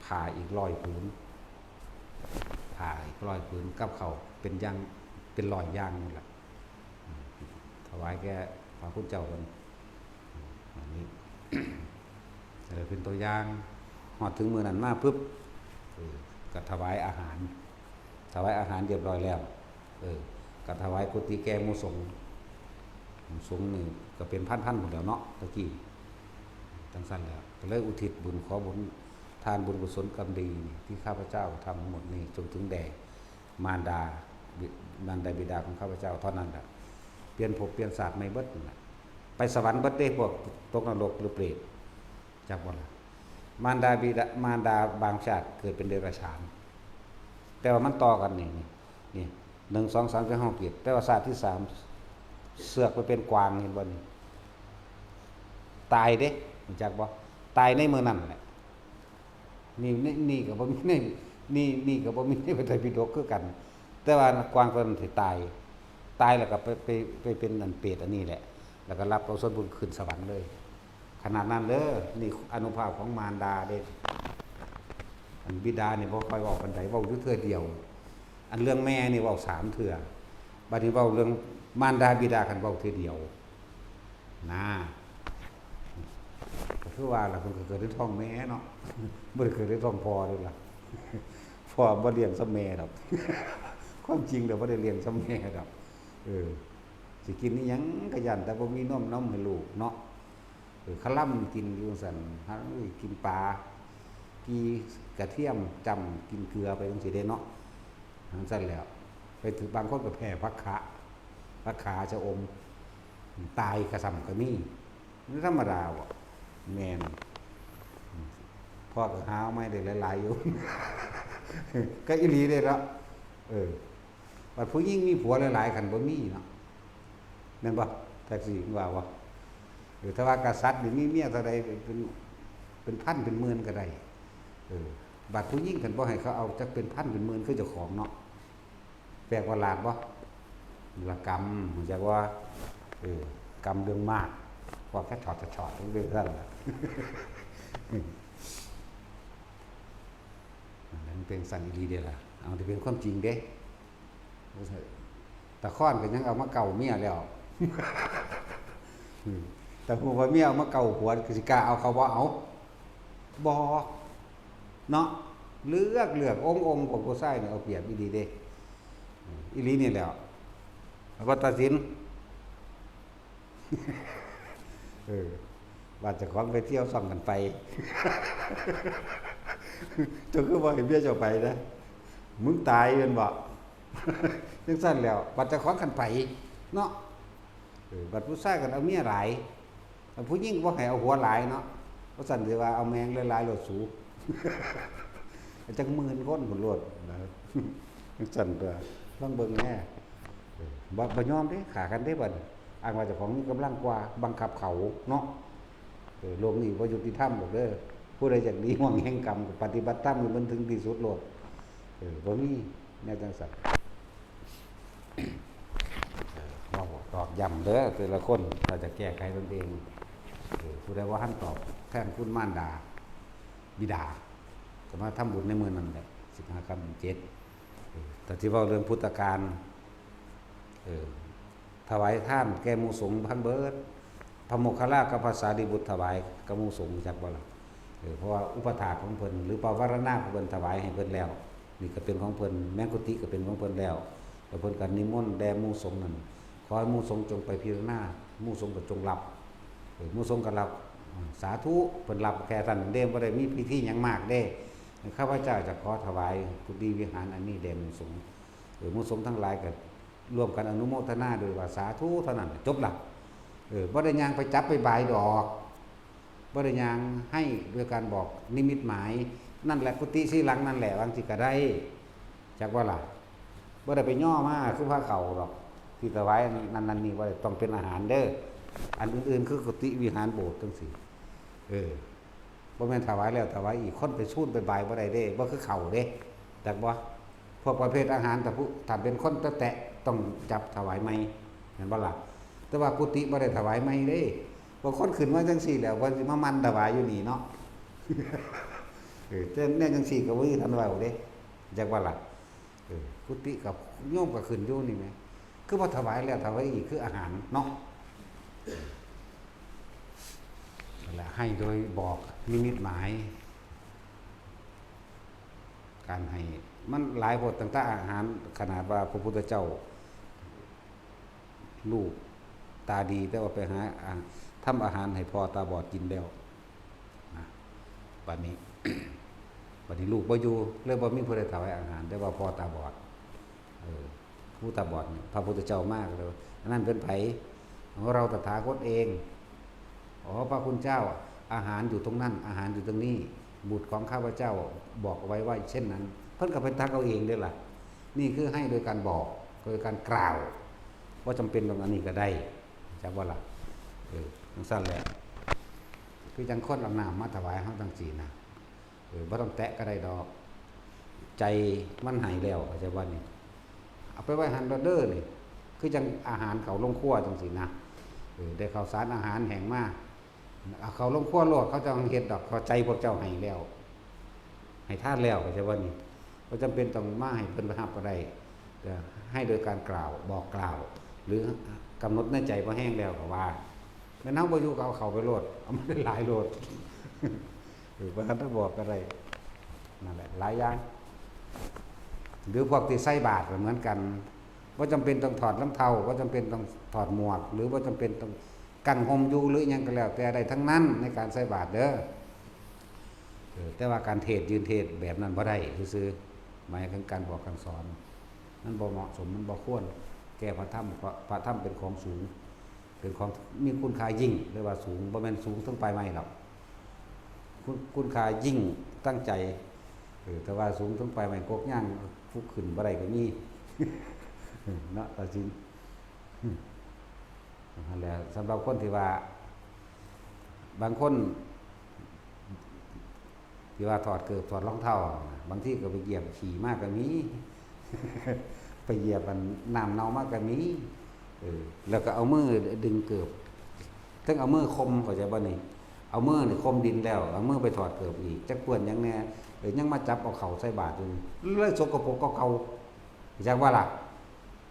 ผ้าอีกร้อยผืน ผ้าอีกร้อยผืน กับข้าวเป็นอย่าง เป็นร้อยอย่างนั่นแหละ อืม ถวายแก่พระคุณเจ้าเพิ่น อืม อันนี้ เออ เป็นตัวอย่าง ฮอดถึงมื้อนั้นมาปึ๊บ เออ ก็ถวายอาหาร ถวายอาหารเรียบร้อยแล้ว เออ ก็ถวายกุฏิแก่หมู่สงฆ์ สงฆ์นี่ก็เป็นพันๆ พุ้นแหล้วเนาะ ตะกี้ จั่งซั้นแหล้ว ก็เลยอุทิศบุญ ขอบุญ ทานบุญกุศลกรรมดีนี่ ที่ข้าพเจ้าทำทั้งหมดนี้ จงถึงแด่มารดา บิ- มารดาบิดาของข้าพเจ้าเท่านั้นแหละ เปลี่ยนภพเปลี่ยนชาติใหม่เบิดนั่นแหละ ไปสวรรค์เบิดเด้ พวกตกนรกหรือเปรต จักบ่ล่ะ มารดาบิดา มารดาบางชาติเกิดเป็นเดรัจฉาน แต่ว่ามันต่อกันนี่ นี่ นี่ หนึ่ง สอง สาม สี่ ห้า เจ็ด แต่ว่าชาติที่สาม เสือกไปเป็นกวาง เห็นบ่นี่ ตายเด้ รู้จักบ่ ตายในมื้อนั้นแหละ นี่ นี่ นี่ก็บ่มีใน นี่ นี่ก็บ่มีในพระไตรปิฎกคือกัน แต่ว่ากวางตัวนั้นสิตาย ตายแล้วก็ไป ไป ไปเป็นอันเปรตอันนี้แหละ แล้วก็รับเอาส่วนบุญขึ้นสวรรค์เลย ขนาดนั้นเด้อ นี่อานุภาพของมารดาเด้ อันบิดานี่บ่ค่อยเว้าปานใด เว้าอยู่เทื่อเดียว อันเรื่องแม่นี่เว้าสามเทื่อ บัดนี้เว้าเรื่องมารดาบิดาคันเว้าเทื่อเดียว นะ ก็คือว่าล่ะ เพิ่นก็เกิดในท้องแม่เนาะ บ่ได้เกิดในท้องพ่อเด้ล่ะ พ่อบ่เลี้ยงซำแม่ดอก ความจริงแล้วบ่ได้เลี้ยงซำแม่ดอก เออ สิกินอิหยังก็ย้านแต่บ่มีนมนำให้ลูกเนาะ เออ คาล่ำกินอยู่ซั่น หากินปลา กีกระเทียมจ้ำกินเกลือไปจั่งซี้เด้เนาะ จั่งซั้นแหล้ว ไปถือ บางคนก็แพ้ผักขะ ผักขาชะอม ตายกะซ่ำก็มี มันธรรมดาบ่ แม่น พ่อก็หาเอามาได้หลายๆ อยู่ ก็อีหลีเด้เนาะ เออ บัดผู้หญิงมีผัวหลายๆ คันบ่มีเนาะ แม่นบ่ แท็กซี่ว่าบ่ เออ ถ้าว่ากษัตริย์นี่มีเมียเท่าใดเป็น เป็นพันเป็นหมื่นก็ได้ เออ บัดผู้หญิงคันบ่ให้เขาเอาจักเป็นพันเป็นหมื่นคือเจ้าของเนาะ แปลกประหลาดบ่ ละกรรม รู้จักว่า เออ กรรมเรื่องมาก พวกแค่ถอดถอดเรื่องซั่นล่ะ มันเป็นสันอีหลีเด้ล่ะ เอาที่เป็นความจริงเด้ ตะค้อนก็ยังเอามาเก่าเมียแล้ว อืม แต่ฮู้ว่าเมียเอามาเก่าผัว ก็สิกล้าเอาเขาบ่เอา บ่ เนาะ เลือก เลือก องค์ องค์ พวกผู้ชายนี่เอาเปรียบอีหลีเด้ อืม อีหลีนี่แหล้ว ว่าตัดสิน เออ ว่าเจ้าของไปเที่ยวซ่องกันไป เจ้าคือบ่ให้เมียเจ้าไปนะ มึงตายแม่นบ่ จั่งซั้นแหล้ว บัดเจ้าของคันไป เนาะ เออ บัดผู้ชายคันเอาเมียหลาย บัดผู้หญิงบ่ให้เอาผัวหลายเนาะ ว่าซั่นสิว่าเอาแม่งหลายๆ โลดสู จักหมื่นคนพุ้นโลดนะ จั่งซั้นตั๊ว ลองเบิ่งแหน่ เออ บ่ บ่ยอมเด้ ฆ่ากันเด้บัดนี้ อ้างว่าเจ้าของมีกำลังกว่า บังคับเขาเนาะ เออ โลกนี้บ่ยุติธรรมดอกเด้อ ผู้ใดอยากหนีห่วงแห่งกรรม ก็ปฏิบัติธรรมให้มันถึงที่สุดโลด เออ บ่มีแนวจั่งซั้น เออ เว้าตอกย้ำเด้อ แต่ละคน ถ้าจะแก้ไขตนเอง เออ ผู้ใดบ่ทันตอบแทนคุณมารดา บิดา ก็มาทำบุญในมื้อนั้นแหละ สิบห้าค่ำเดือนเจ็ด เออ แต่ที่เว้าเรื่องพุทธกาล เออ ถวายทานแก่หมู่สงฆ์ทั้งเบิด พระโมคคัลลากับพระสารีบุตรถวายกับหมู่สงฆ์ จักบ่ล่ะ เออ เพราะว่าอุปถากของเพิ่น หรือปวารณาของเพิ่นถวายให้เพิ่นแล้ว นี่ก็เป็นของเพิ่น แมงคุติก็เป็นของเพิ่นแล้ว แล้วเพิ่นก็นิมนต์แด่หมู่สงฆ์นั่น ขอให้หมู่สงฆ์จงไปพิจารณา หมู่สงฆ์ก็จงรับ เออ หมู่สงฆ์ก็รับ อ่า สาธุ เพิ่นรับแค่นั้นเด้ บ่ได้มีพิธีหยังมากเด้ ข้าพเจ้าจะขอถวายกุฏิวิหารอันนี้แด่หมู่สงฆ์ เออ หมู่สงฆ์ทั้งหลายก็ร่วมกันอนุโมทนาด้วยว่าสาธุเท่านั้น จบละ เออ บ่ได้ย่างไปจับไปบายดอก บ่ได้ย่างให้ด้วยการบอกนิมิตหมาย นั่นแหละกุฏิสี่หลังนั่นแหละ บางทีก็ได้ จักว่าล่ะ บ่ได้ไปย่อมาคือพระเขาดอก ที่ถวายนั่นนั่นนี่ ว่าต้องเป็นอาหารเด้อ อันอื่นๆ คือกุฏิวิหารโบสถ์จังซี่ เออ บ่แม่นถวายแล้วถวายอีก คนไปซูนไปบายบ่ได้เด้ บ่คือเขาเด้ จักบ่ พวกประเภทอาหาร ถ้าผู้ ถ้าเป็นคนแตะๆ ต้องจับถวายใหม่ แม่นบ่ล่ะ แต่ว่ากุฏิบ่ได้ถวายใหม่เด้ บางคนขึ้นมาจังซี่แล้ว เพิ่นสิมามันถวายอยู่นี่เนาะ เออ แต่แนวจังซี่ก็บ่มีคันเว้าเด้ จักว่าล่ะ เออ กุฏิกับโยมก็ขึ้นอยู่นี่แหม คือบ่ถวายแล้วถวายอีก คืออาหารเนาะ นั่นแหละ ให้โดยบอกนิมิตหมาย การให้มันหลายโพด ตั้งแต่อาหาร ขนาดว่าพระพุทธเจ้า ลูกตาดี แต่ว่าไปหา อ่า ทำอาหารให้พ่อตาบอดกินแล้ว นะ บัดนี้ บัดนี้ลูกบ่อยู่ เลยบ่มีผู้ใดถวายอาหาร แต่ว่าพ่อตาบอด เออ ผู้ตาบอดเนี่ย พระพุทธเจ้ามาก็เลยว่า "อันนั้นเป็นไผ?" "ของเราตถาคตเอง" "อ๋อ พระคุณเจ้า อาหารอยู่ตรงนั้น อาหารอยู่ตรงนี้ บุตรของข้าพเจ้าบอกเอาไว้ว่าเช่นนั้น" เพิ่นก็ไปตักเอาเองเด้อล่ะ นี่คือให้โดยการบอก โดยการกล่าว บ่จำเป็นต้องอันนี้ก็ได้ จักว่าล่ะ เออ จังซั่นแหละ คือจังคนเอาน้ำมาถวายเฮาจังซี่นะ เออ บ่ต้องแตะก็ได้ดอก ใจมันให้แล้ว เข้าใจบ่นี่ เอาไปไว้หั่นโลดเด้อนี่ คือจังอาหารเข้าโรงครัวจังซี่นะ เออ ได้ข้าวสารอาหารแห้งมา เอาเข้าโรงครัวโลด เขาเจ้าเฮ็ดดอก เพราะใจพวกเจ้าให้แล้ว ให้ทานแล้ว เข้าใจบ่นี่ บ่จำเป็นต้องมาให้เพิ่นไปรับก็ได้ แต่ให้โดยการกล่าว บอกกล่าว หรือกำหนดในใจพอแห้งแล้วก็ว่า แม่นเฮาบ่อยู่ก็เอาเข้าไปโลด เอามาหลายๆโลด เออ บ่ทันได้บอกก็ได้ นั่นแหละ หลายอย่าง หรือพวกที่ใส่บาตรก็เหมือนกัน บ่จำเป็นต้องถอดรองเท้า บ่จำเป็นต้องถอดหมวก หรือบ่จำเป็นต้องกางห่มอยู่ หรืออิหยังก็แล้วแต่ ได้ทั้งนั้นในการใส่บาตรเด้อ เออ แต่ว่าการเทศน์ยืนเทศน์แบบนั้นบ่ได้ซื่อๆ หมายถึงการบอกการสอน มันบ่เหมาะสม มันบ่ควร แก่พระธรรม เพราะพระธรรมเป็นของสูง เป็นของมีคุณค่ายิ่ง เรียกว่าสูง บ่แม่นสูงเทิงปลายไม้ดอก คุณ คุณค่ายิ่งตั้งใจ เออ แต่ว่าสูงเทิงปลายไม้กกย่าง ผู้ขึ้นบ่ได้ก็มี เนาะ ตัดสิน นั่นแหละ สำหรับคนที่ว่า บางคน ที่ว่าถอดเกิบถอดรองเท้านะ บางทีก็ไปเหยียบขี้มาก็มี ไปเหยียบอันน้ำเน่ามาก็มี เออ แล้วก็เอามือดึงเกิบ เทิงเอามือคม เข้าใจบ่นี่ เอามือนี่คมดินแล้ว เอามือไปถอดเกิบอีก จักเปื้อนหยังแน่ เออ ยังมาจับเอาเข้าใส่บาตรอยู่ เลยสกปรกกว่าเก่า จักว่าล่ะ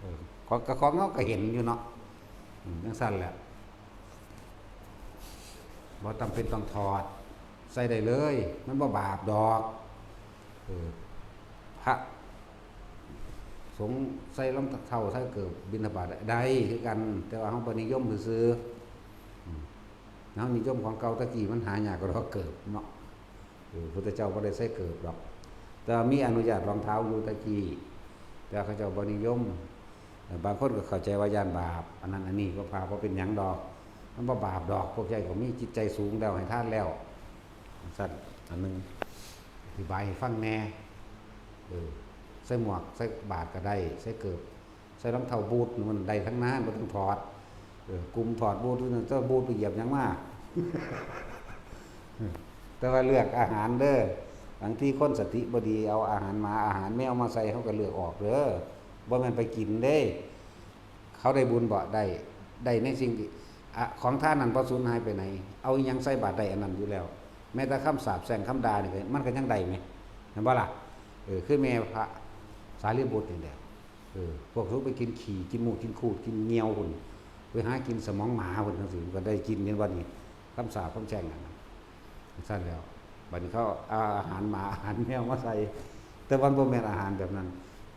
เออ ของ ก็ของเฮาก็เห็นอยู่เนาะ อืม จังซั่นแหละ บ่จำเป็นต้องถอด ใส่ได้เลย มันบ่บาปดอก เออ พระสงฆ์ใส่รองเท้าใส่เกิบบิณฑบาตได้คือกัน แต่ว่าเฮาบ่นิยมซื่อๆ อืม เฮานิยมของเก่า ตะกี้มันหายากกว่าดอกเกิบเนาะ เออ พุทธเจ้าบ่ได้ใส่เกิบดอก แต่ว่ามีอนุญาตรองเท้าอยู่ตะกี้ แต่เขาเจ้าบ่นิยม เออ บางคนก็เข้าใจว่าย้านบาป อันนั้นอันนี้ ก็พาบ่เป็นหยังดอก มันบ่บาปดอก พวกเจ้าก็มีจิตใจสูงแล้ว ให้ทานแล้ว ซั่น อันหนึ่ง อธิบายให้ฟังแหน่ เออ ใส่หมวก ใส่บาตรก็ได้ ใส่เกิบ ใส่รองเท้าบูท มันได้ทั้งนั้น บ่ต้องถอด เออ กลุ่มถอดบูท เจ้าบูทไปเหยียบหยังมา แต่ว่าเลือกอาหารเด้อ บางทีคนสติบ่ดี เอาอาหารหมา อาหารแมวมาใส่ เฮาก็เลือกออกเด้อ บ่แม่นไปกินเด้ เขาได้บุญบ่ ได้ ได้ในสิ่งที่ อะ ของทานนั้นบ่สูญหายไปไหน เอาอิหยังใส่บาตรได้อันนั้นอยู่แล้ว แม้แต่คำสาปแช่งคำด่านี่ก็ มันก็ยังได้แหม แม่นบ่ล่ะ เออ คือแม่พระสารีบุตรนี่แหละ เออ พวกสูไปกินขี้ กินมูก กินคูด กินเหยี่ยวพุ้น ไปหากินสมองหมาพุ้นจังซี้ มันก็ได้กิน เห็นบ่นี่ คำสาปคำแช่งนั่นน่ะ ซั่นแล้ว บัดนี้เขาเอาอาหารหมา อาหารแมวมาใส่ แต่มันบ่แม่นอาหารแบบนั้น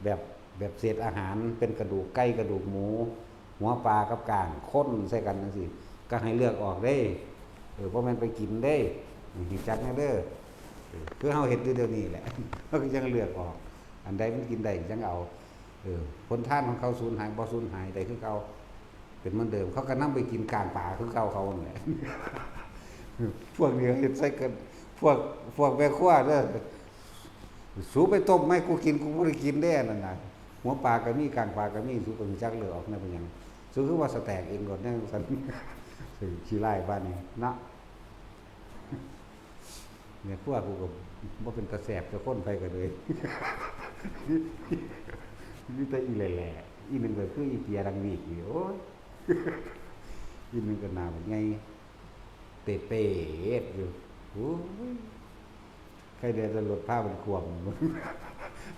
แบบ แบบเศษอาหาร เป็นกระดูกไก่ กระดูกหมู หัวปลากับก้าง คนใส่กันจังซี้ ก็ให้เลือกออกเด้ เออ บ่แม่นไปกินเด้ รู้จักแหน่เด้อ เออ คือเฮาเฮ็ดอยู่เดี๋ยวนี้แหละ เฮาก็ยังเลือกออก อันใดมันกินได้จังเอา เออ ผลทานของเขาสูญหายบ่สูญหาย ได้คือเก่า เป็นเหมือนเดิม เขาก็นำไปกินกลางป่าคือเก่าเขานั่นแหละ พวกนี้เฮ็ดใส่กัน พวก พวกแม่ครัวเด้อ สูไปต้มไหม กูกิน กูบ่ได้กินเด้นั่นน่ะ หัวปลาก็มี กลางปลาก็มี สูก็รู้จักเลือกออกแนวเป็นหยัง สูคือว่าสแต็กเองก่อนแนวซั่น ขี้ร้ายปานนี้เนาะ แม่ครัวกูก็บ่เป็นตาแซ่บจักคน ไผก็เลย มีแต่อีแหล่ๆ อีหนึ่งก็คืออีเปียดังวีกนี่ โอ้ย อีหนึ่งก็หน้าบักใหญ่ เปเปดอยู่ โอ้ย ใครแด่แต่รถพามันขวม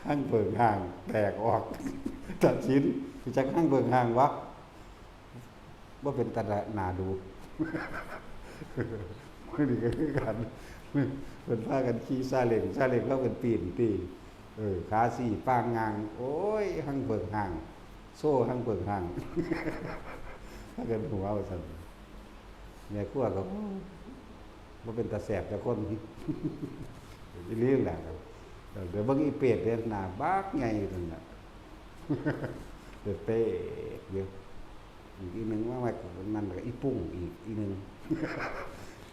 หั่งเผิงห่างแตกออก ตัดสิน จักหั่งเผิงห่างวะ บ่เป็นตาหน้าดู มื้อนี้ก็คือกัน เพิ่นพากันขี่ซาเล้ง ซาเล้งลาวเป็นปีนติ เออ ขาสี่ปางงาง โอ้ย หั่งเผิงห่าง โซ่หั่งเผิงห่าง พากันหัวว่าซั่น แม่ครัวก็ โอ้ บ่เป็นตาแซ่บจักคน อีหลีแหละ เดี๋ยวเบิ่งอีเปรตเด้อ หน้าบักใหญ่อยู่นั่นน่ะ เปรตอยู่ อีกอีหนึ่งว่าว่านั่นก็อีปุ้งอีก อีหนึ่ง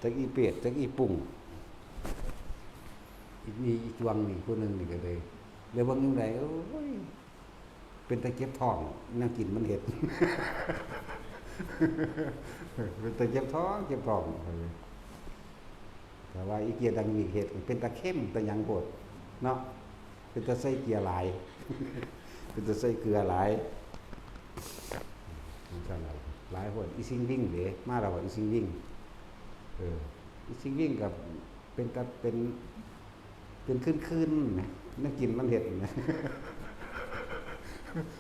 จักอีเปรต จักอีปุ้ง อีกนี่อีจวงนี่ผู้หนึ่งนี่ก็เลย เลยเบิ่งจั่งใด โอ้ย เป็นตาเจ็บท้อง แนวกินมันเฮ็ด เป็นตาเจ็บท้อง เจ็บท้อง แต่ว่าอีเกียดังวีกเฮ็ด เป็นตาเค็ม ตาหยังโพด เนาะ เป็นตาใส่เกลือหลาย เป็นตาใส่เกลือหลาย จั่งซั่นล่ะ หลายโพด อีซิงวิ่งเด้ มาแล้วบ่ อีซิงวิ่ง เออ อีซิงวิ่งก็เป็นตา เป็น เป็นคืนๆ นะ แนวกินมันเฮ็ดนะ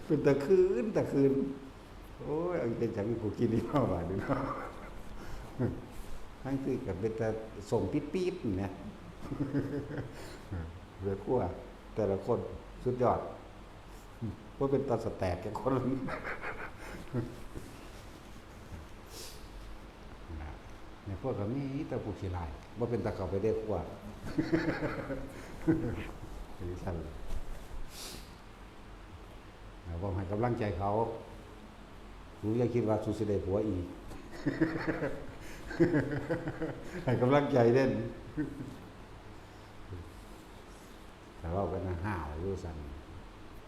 เป็นตาคืน ตาคืน โอ้ย เอาเป็นจังกูกินอีกเนาะ บาดนี้เนาะ ทั้งที่ก็เป็นตาส้มปี๊ดๆ นี่นะ แม่ครัว แต่ละคนสุดยอด บ่เป็นตาสแต็กจักคน แม่ครัวก็มีแต่ผู้ขี้ร้าย บ่เป็นตาเข้าไปในครัว เป็นจั่งซั่น เว้าให้กำลังใจเขา สูอย่าคิดว่าสูสิได้ผัวอีก ให้กำลังใจเด้ ถ้าเว้ากันนะ ห้าวอยู่ซั่น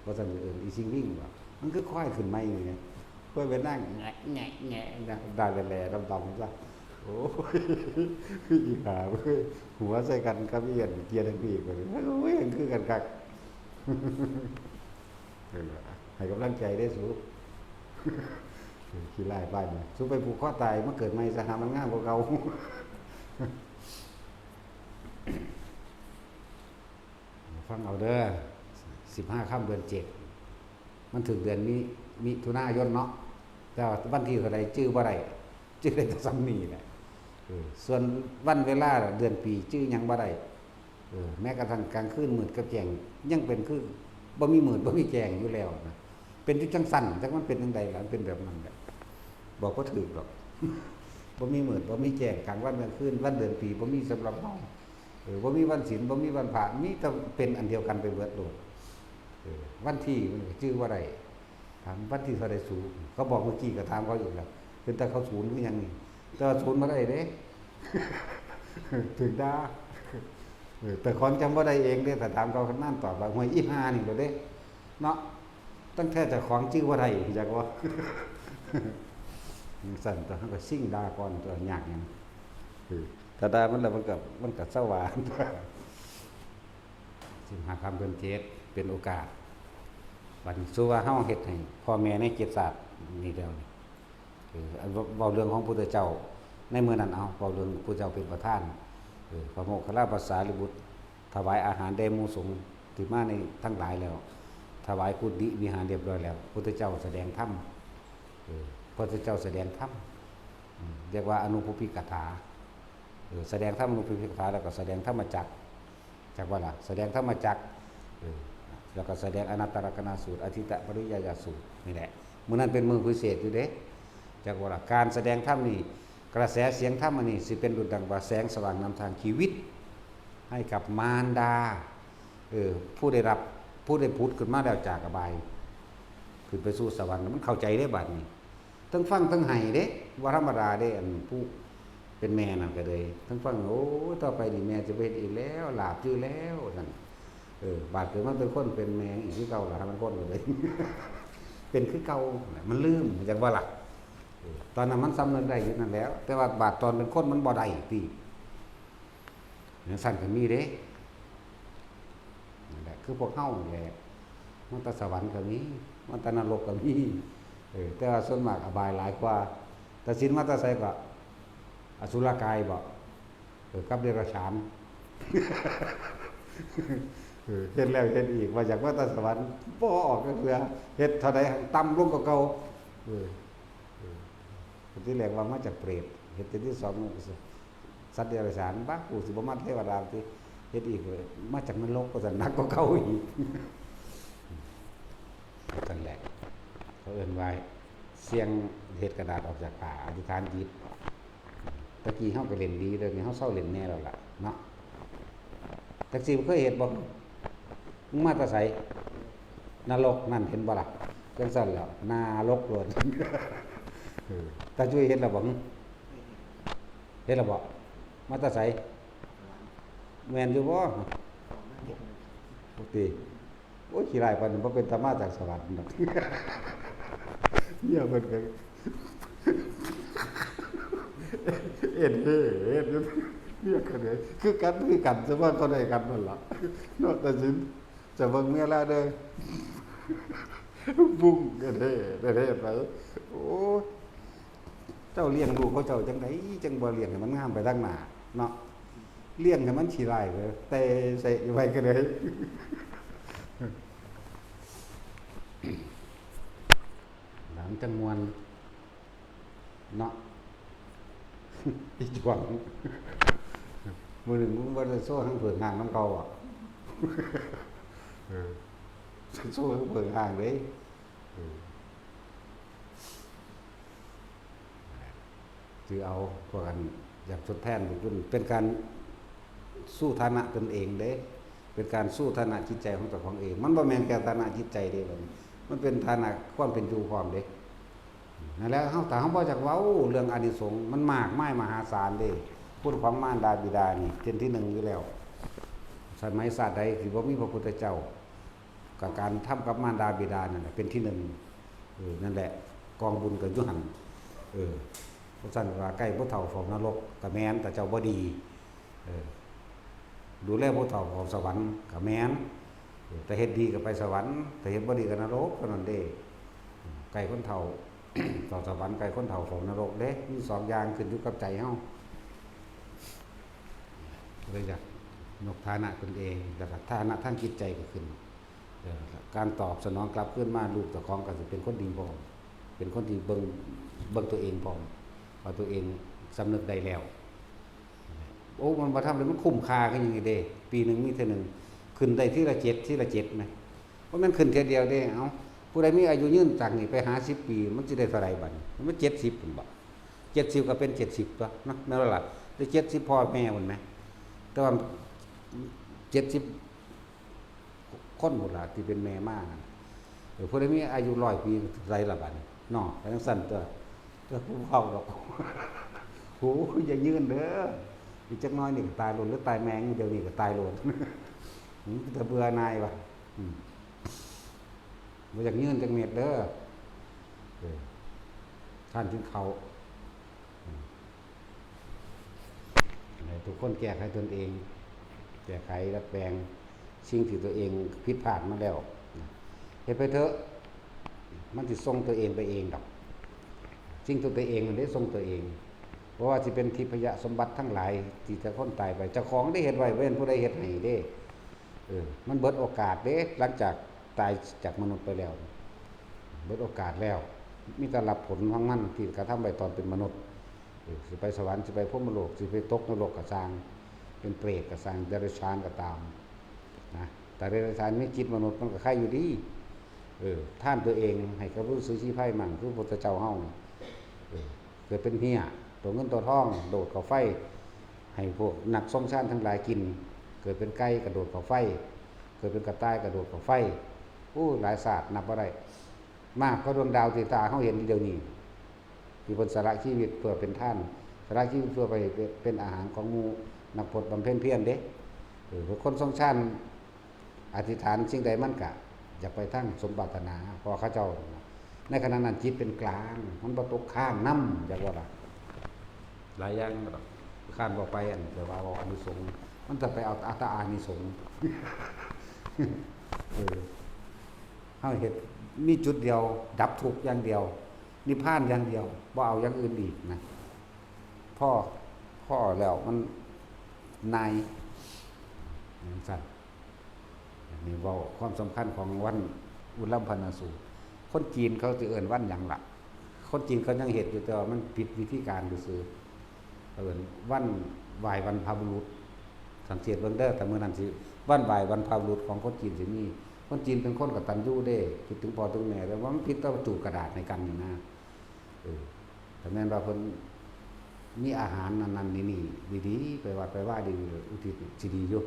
บ่ซั่นเอิ้นอีซิงวิ่งบ่ มันคือควายขึ้นใหม่นี่ไง ควายไปนั่งแงะแงะแงะนะ ด่าแหล่ๆ ดำๆ ซะ โอ้ย อีห่าเว้ย หัวใส่กันกับอีอันเกียร์ทางนี้ก็เลย โอ้ย มันคือกันคัก นั่นล่ะ ให้กำลังใจเด้อสู ขี้ร้ายปานนี้ สูไปผูกคอตาย มาเกิดใหม่ซะ หามันงามกว่าเก่า ฟังเอาเด้อ สิบห้าค่ำเดือนเจ็ด มันถืกเดือนมิ มิถุนายนเนาะ แต่ว่าวันที่เท่าใดจื่อบ่ได้ จื่อได้แต่ส่ำนี้แหละ เออ ส่วนวันเวลาเดือนปีจื่อหยังบ่ได้ เออ แม้กระทั่งกลางคืนมืดกับแจ้ง ยังเป็นคือบ่มีมืดบ่มีแจ้งอยู่แล้วนะ เป็นอยู่จั่งซั่น จักมันเป็นจั่งใดล่ะ มันเป็นแบบนั้นแหละ บอกบ่ถูกดอก บ่มีมืดบ่มีแจ้ง กลางวันกลางคืน วันเดือนปีบ่มีสำหรับเฮา เออ บ่มีวันศีล บ่มีวันพระ มีแต่เป็นอันเดียวกันไปเบิดโลด เออ วันที่มันก็จื่อบ่ได้ ถามวันที่เท่าใดสู เขาบอกเมื่อกี้ก็ถามเขาอีกแล้ว เป็นแต่เขาศูนย์คือหยังนี่ แต่ว่าศูนย์บ่ได้เด้ ถูกด่า เออ แต่ของจำบ่ได้เองเด้ ถ้าถามเขานั่นตอบว่า "ห้วย อีห่านี่โลดเด้ เนาะ ตั้งแต่เจ้าของจื่อบ่ได้ จักว่า" จั่งซั่นตัว เฮาก็ซิ่งด่าก่อนตัวยากหยัง เออ ถ้าด่ามันแล้วมันก็ มันก็เซาว่า สิบห้าค่ำเดือนเจ็ด เป็นโอกาส บัดนี้ สู่ว่าเฮาเฮ็ดให้พ่อแม่ในเจ็ดชาตินี่แล้วนี่ เออ อันเว้า เว้าเรื่องของพุทธเจ้า ในมื้อนั้น เอา เว้าเรื่องพุทธเจ้าเป็นประธาน เออ พระโมคคัลลาภาษาลิบุตร ถวายอาหารแด่หมู่สงฆ์ที่มาในทั้งหลายแล้ว ถวายกุฏิวิหารเรียบร้อยแล้ว พุทธเจ้าแสดงธรรม เออ พุทธเจ้าแสดงธรรม อืม เรียกว่าอนุปปิกถา เออ แสดงธรรมอนุปปิกถา แล้วก็แสดงธรรมจักร จักว่าล่ะ แสดงธรรมจักร เออ แล้วก็แสดงอนัตตลักษณสูตร อทิฏฐปริยายสูตร นี่แหละ มื้อนั้นเป็นมื้อพิเศษอยู่เด้ จักว่าล่ะ การแสดงธรรมนี่ กระแสเสียงธรรมอันนี้สิเป็นดุจดังว่าแสงสว่างนำทางชีวิต ให้กับมารดา เออ ผู้ได้รับ ผู้ได้ผุดขึ้นมาแล้วจากอบาย ขึ้นไปสู่สวรรค์ มันเข้าใจได้บัดนี้ ทั้งฟังทั้งไห้เด้ บ่ธรรมดาเด้ อันผู้เป็นแม่นั่นก็เลย ทั้งฟัง โอ้ย ต่อไปนี่แม่จะบ่เฮ็ดอีกแล้ว หลาบจื้อแล้ว ซั่น เออ บาดเกิดมาเป็นคนเป็นแม่อีกคือเก่าล่ะ ถ้ามันคนก็เลย เป็นคือเก่า มันลืม จักบ่ล่ะ เออ ตอนนั้นมันสำนึกได้อยู่นั่นแหล้ว แต่ว่าบาดตอนเป็นคนมันบ่ได้ติ จั่งซั้นก็มีเด้ นั่นแหละ คือพวกเฮานี่แหละ มาแต่สวรรค์ก็มี มาแต่นรกก็มี เออ แต่ว่าส่วนมากอบายหลายกว่า ตัดสินมาแต่ไสก็ อสุรกายบ่ เออ กับเดรัจฉาน เออ เฮ็ดแล้วเฮ็ดอีก ว่าอยากมาแต่สวรรค์ บ่ออกจักเทื่อ เฮ็ดเท่าใดต่ำลงกว่าเก่า เออ เออ คนที่แรกว่ามาจากเปรต เฮ็ดเทื่อที่สอง สัตว์เดรัจฉาน บ้า กูสิบ่มาเทวดาติ เฮ็ดอีกเลย มาจากนรก ก็จะหนักกว่าเก่าอีก นั่นแหละ เขาเอิ้นว่าเสี่ยงเฮ็ดกระดาษออกจากผ้า อธิษฐานจิต ตะกี้เฮาก็เล่นดี เดี๋ยวนี้เฮาเซาเล่นแน่แล้วล่ะเนาะ จักสิเคยเฮ็ดบ่ มึงมาแต่ไส นรกนั่น เห็นบ่ล่ะ จั่งซั้นแหล้ว นรกโลด เออ ตาจุ้ยเฮ็ดแล้วบ่ หึ เฮ็ดแล้วบ่ มาแต่ไส แม่นอยู่บ่ ปกติ โอ้ย ขี้ร้ายปานนั้น บ่เป็นตามาจากสวรรค์ดอก เมียเพิ่นก็ เอ็นเด้ เอ็นเด้ เมียก็เลย คือกัน คือกัน สมมุติเขาได้กันนั่นล่ะ เนาะ แต่สิน จะเบิ่งเมียลาวเด้อ บุ้งกะเด้ กะเด้ไป โอ้ย เจ้าเลี้ยงลูกเขาเจ้าจั่งใด จั่งบ่เลี้ยงให้มันงามไปทางหน้า เนาะ เลี้ยงให้มันขี้ร้ายไป เตะเสะอยู่ไว้ก็เลย หลังจั่งม่วน เนาะ อีจวง มื้อหนึ่งมึงบ่ได้โซ่ทั้งเผิงห้างนำเขาอะ เออ โซ่ทั้งเผิงห้างเด้ เออ ถือเอาพวกกันอยากทดแทนบุญคุณ เป็นการสู้ฐานะตนเองเด้ เป็นการสู้ฐานะจิตใจของเจ้าของเอง มันบ่แม่นแค่ฐานะจิตใจเด้ บัดนี้ มันเป็นฐานะความเป็นอยู่พร้อมเด้ นั่นแหละ เฮา ถ้าเฮาบ่จักเว้าเรื่องอานิสงส์ มันมากมายมหาศาลเด้ คุณของมารดาบิดานี่เป็นที่หนึ่งอยู่แล้ว สมัยชาติใดที่บ่มีพระพุทธเจ้า กับการทำกับมารดาบิดานั่นแหละเป็นที่หนึ่ง เออ นั่นแหละ กองบุญก็อยู่หั่น เออ เพราะฉะนั้นว่าใกล้ผู้เฒ่าเฝ้านรกก็แม่น ถ้าเจ้าบ่ดี เออ ดูแลผู้เฒ่าเฝ้าสวรรค์ก็แม่น เออ ถ้าเฮ็ดดีก็ไปสวรรค์ ถ้าเฮ็ดบ่ดีก็นรกเท่านั้นเด้ ใกล้คนเฒ่า เฝ้าสวรรค์ ใกล้คนเฒ่าเฝ้านรกเด้ มีสองอย่างขึ้นอยู่กับใจเฮา เลยอยากยกฐานะตนเอง แล้วก็ฐานะทางจิตใจก็ขึ้น เออ การตอบสนองกลับคืนมา ลูกเจ้าของก็สิเป็นคนดีพร้อม เป็นคนที่เบิ่ง เบิ่งตัวเองพร้อม ว่าตัวเองสำนึกได้แล้ว โอ้ มันบ่ทำเลย มันคุ้มค่าคือหยังนี่เด้ ปีหนึ่งมีเทื่อหนึ่ง ขึ้นได้ทีละเจ็ด ทีละเจ็ดนะ บ่แม่นขึ้นเทื่อเดียวเด้ เอ้า ผู้ใดมีอายุยืนจากนี้ไปหาสิบปี มันสิได้เท่าใดบัดนี้ มันเจ็ดสิบพุ้นบ่ เจ็ดสิบก็เป็นเจ็ดสิบตั๊วเนาะ แม่นบ่ล่ะ ได้เจ็ดสิบพ่อแม่พุ้นแหม แต่ว่าเจ็ดสิบ คนพุ้นล่ะที่เป็นแม่มานั่น เออ ผู้ใดมีอายุร้อยปี ไสล่ะบัดนี้เนาะ ไปจั่งซั้นตั๊ว แต่ผู้เฒ่าดอก โห อย่ายืนเด้อ อีกจักหน่อยนี่ก็ตายโลด หรือตายแม่งเดี๋ยวนี้ก็ตายโลด หืม แต่เบื่อหน่ายว่ะ อืม บ่อยากยืนจักเม็ดเด้อ เออ ทานกินข้าว อืม ให้ทุกคนแก้ไขตนเอง แก้ไขดัดแปลงสิ่งที่ตัวเองผิดพลาดมาแล้ว เฮ็ดไปเถอะ มันสิส่งตัวเองไปเองดอก สิ่งที่ตัวเองนั่นเด้ส่งตัวเอง เพราะว่าสิเป็นทิพยสมบัติทั้งหลายที่แต่คนตายไป เจ้าของได้เฮ็ดไว้ บ่แม่นผู้ใดเฮ็ดให้เด้ เออ มันเบิดโอกาสเด้ หลังจากตายจากมนุษย์ไปแล้ว เบิดโอกาสแล้ว มีแต่รับผลของมันที่กระทำไว้ตอนเป็นมนุษย์ เออ สิไปสวรรค์ สิไปพรหมโลก สิไปตกนรกก็ซ่าง เป็นเปรตก็ซ่าง เดรัจฉานก็ตาม นะ แต่เดรัจฉานมีจิตมนุษย์มันก็ไข่อยู่ดี เออ ทานตัวเองให้กับฤๅษีชีไพรมั่ง คือพระพุทธเจ้าเฮานี่ เออ เกิดเป็นเฮีย ตัวเงินตัวทอง โดดเข้าไฟ ให้พวกนักทรงฌานทั้งหลายกิน เกิดเป็นไก่กระโดดเข้าไฟ เกิดเป็นกระต่ายกระโดดเข้าไฟ โอ้ หลายชาตินับบ่ได้ มากกว่าดวงดาวที่ตาเฮาเห็นเดี๋ยวนี้ ที่เพิ่นสละชีวิตเพื่อเป็นทาน สละชีวิตเพื่อไปเป็นอาหารของหมู่นักพรตบำเพ็ญเพียรเด้ เออ คนทรงฌานอธิษฐานสิ่งใดมันก็อยากไปทางสมปรารถนา เพราะเขาเจ้า ในขณะนั้นจิตเป็นกลาง มันบ่ตกค้างนำ จักว่าล่ะ หลายอย่างบ่ดอก ค้านบ่ไป อันแต่ว่าเว้าอานิสงส์ มันจะไปเอาอัตตาอานิสงส์ เออ เฮาเฮ็ด มีจุดเดียว ดับทุกข์อย่างเดียว นิพพานอย่างเดียว บ่เอาอย่างอื่นอีกนะ พอ พอแล้วมันนาย จั่งซั้น นี่เว้าความสำคัญของวันอุลัมพนสูตร คนจีนเขาสิเอิ้นวันหยังล่ะ คนจีนเขายังเฮ็ดอยู่ แต่ว่ามันผิดวิธีการซื่อๆ เอิ้นวันไหว้บรรพบุรุษ สังเกตเบิ่งเด้อ แต่มื้อนั้นสิ วันไหว้บรรพบุรุษของคนจีนสิมี คนจีนเป็นคนกตัญญูเด้ คิดถึงพ่อถึงแม่ แต่ว่ามันผิดกับจูดกระดาษให้กันนี่นะ เออ ถ้าแม่นว่าเพิ่นมีอาหารนั่นๆ นี่ๆ ดีๆ ไปวัดไปวาดีๆ อุทิศสิดีอยู่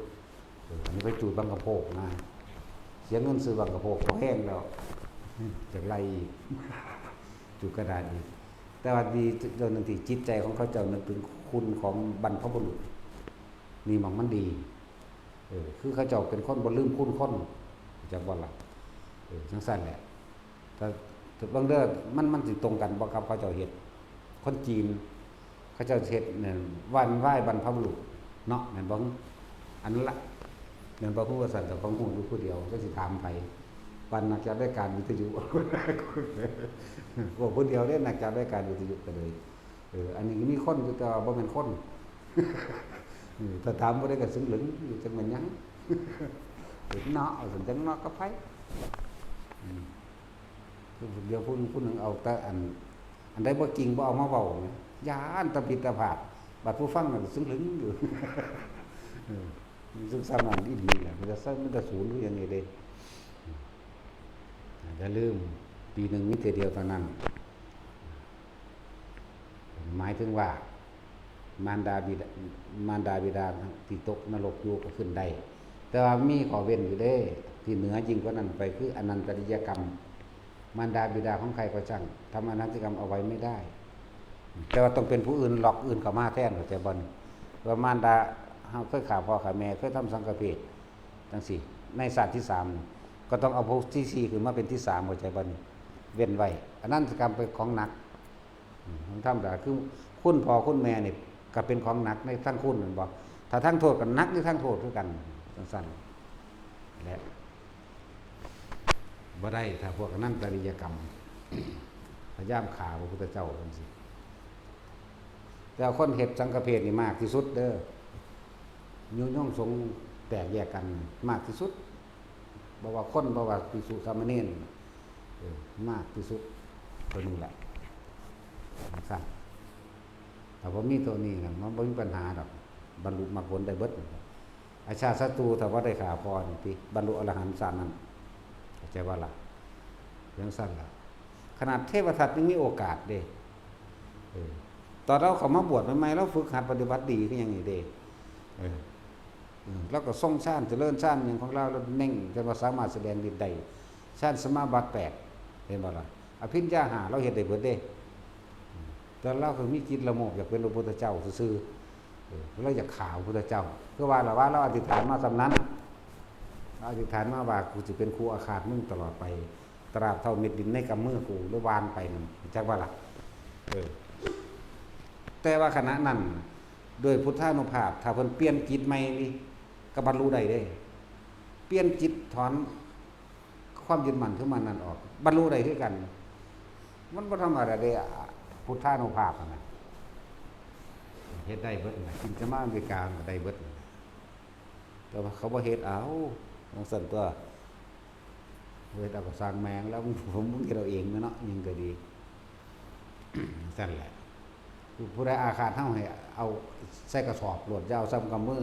เออ อันนี้ไปจูดบังกะโพกนะ เสียเงินซื้อบังกะโพกก็แพงแล้ว จักไล่อีก จูดกระดาษอีก แต่ว่าดีเรื่องหนึ่งที่จิตใจของเขาเจ้านึกถึงคุณของบรรพบุรุษ นี่หม่องมันดี เออ คือเขาเจ้าเป็นคนบ่ลืมคุณคน จักบ่ล่ะ เออ จั่งซั้นแหละ แต่ แต่เบิ่งเด้อ มัน มันสิตรงกันบ่กับเขาเจ้าเฮ็ด คนจีน เขาเจ้าเฮ็ดนั่น วันไหว้บรรพบุรุษเนาะ แม่นบ่ อันนั้นละ แม่นบ่ ฮู้ว่าซั่น เจ้าของฮู้อยู่ผู้เดียว จักสิถามไผ ปานนักจัดรายการวิทยุ เว้าผู้เดียวเด้ นักจัดรายการวิทยุก็เลย เออ อันนี้ก็มีคนอยู่ แต่ว่าบ่แม่นคน เออ ถ้าถามบ่ได้ก็ซึ่งเหลิงอยู่ จักแม่นหยัง เนาะ เอาซั่น จั่งเนาะกับไผ อืม เดี๋ยวผู้หนึ่ง ผู้หนึ่งเอาแต่อัน อันใดบ่จริงบ่เอามาเว้านะ ย้านตะผิดตะพลาด บัดผู้ฟังน่ะซึ่งเหลิงอยู่ เออ ซึ่งซ้ำนั่นอีหลีแหละ มันจะซ้ำ มันจะศูนย์คือหยังนี่เด้ อย่าลืม ปีหนึ่งมีเทื่อเดียวเท่านั้น หมายถึงว่า มารดาบิดา มารดาบิดาที่ตกนรกอยู่ก็ขึ้นได้ แต่ว่ามีข้อเว้นอยู่เด้ ที่เหนือยิ่งกว่านั้นไปคืออนันตริยกรรม มารดาบิดาของใครก็ช่าง ทำอนันตริยกรรมเอาไว้ไม่ได้ แต่ว่าต้องเป็นผู้อื่น ล็อกอื่นเข้ามาแทน เข้าใจบ่นี่ ว่ามารดา เฮาเคยฆ่าพ่อฆ่าแม่ เคยทำสังฆเพศ จั่งซี้ ในชาติที่สาม ก็ต้องเอาภพที่สี่ขึ้นมาเป็นที่สาม เข้าใจบ่นี่ เว้นไว้ อนันตริยกรรมเป็นของหนัก อืม มันธรรมดา คือคุณพ่อคุณแม่นี่ก็เป็นของหนักในทั้งคุณแม่นบ่ ถ้าทั้งโทษก็หนักในทั้งโทษคือกัน จั่งซั้นแหละ บ่ได้ ถ้าพวกอนันตริยกรรม พยายามฆ่าพระพุทธเจ้าจั่งซี้ แต่คนเฮ็ดสังฆเพศนี่มากที่สุดเด้อ ยุยงสงฆ์แตกแยกกันมากที่สุด บ่ว่าคน บ่ว่าภิกษุสามเณร เออ มากที่สุด ตัวนี้แหละ จั่งซั้น ถ้าบ่มีตัวนี้นะ มันบ่มีปัญหาดอก บรรลุมรรคผลได้เบิด อาชาติศัตรู ถ้าบ่ได้ฆ่าพ่อนี่ติ บรรลุอรหันต์ชาตินั้น เข้าใจบ่ล่ะ จั่งซั้นล่ะ ขนาดเทวทัตยังมีโอกาสเด้ เออ ตอนลาวเข้ามาบวชใหม่ๆ ลาวฝึกหัดปฏิบัติดีคือหยังนี่เด้ เออ เออ ลาวก็ทรงฌาน เจริญฌานหยังของลาว ลาวเน่งจนว่าสามารถแสดงฤทธิ์ได้ ฌานสมาบัติแปด เห็นบ่ล่ะ อภิญญาห้า ลาวเฮ็ดได้เบิดเด้ แต่ลาวก็มีจิตละโมบอยากเป็นพระพุทธเจ้าซื่อๆ เออ ลาวอยากฆ่าพระพุทธเจ้า คือว่าล่ะ ว่าลาวอธิษฐานมาส่ำนั้น ลาวอธิษฐานมาว่า กูสิเป็นคู่อาฆาตมึงตลอดไป ตราบเท่าเม็ดดินในกำมือกู หรือวานไปนั่น จักว่าล่ะ เออ แต่ว่าขณะนั้น โดยพุทธานุภาพ ถ้าเพิ่นเปลี่ยนจิตใหม่นี่ ก็บรรลุได้เด้ เปลี่ยนจิตถอนความยึดมั่นถือมั่นนั่นออก บรรลุได้คือกัน มันบ่ธรรมดาเด้ พุทธานุภาพนั่นน่ะ เฮ็ดได้เบิดนั่นน่ะ กินจะมาอเมริกามันก็ได้เบิดนั่นน่ะ แต่ว่าเขาบ่เฮ็ดเอา จั่งซั้นตั๊ว เฮ็ดเอาก็ซ่างแม่งแล้ว มึง มึงเฮ็ดเอาเองแม่นเนาะ หยังก็ดี จั่งซั้นแหละ ผู้ใดอาฆาตเฮาให้เอาใส่กระสอบโลด อย่าเอาส่ำกำมือ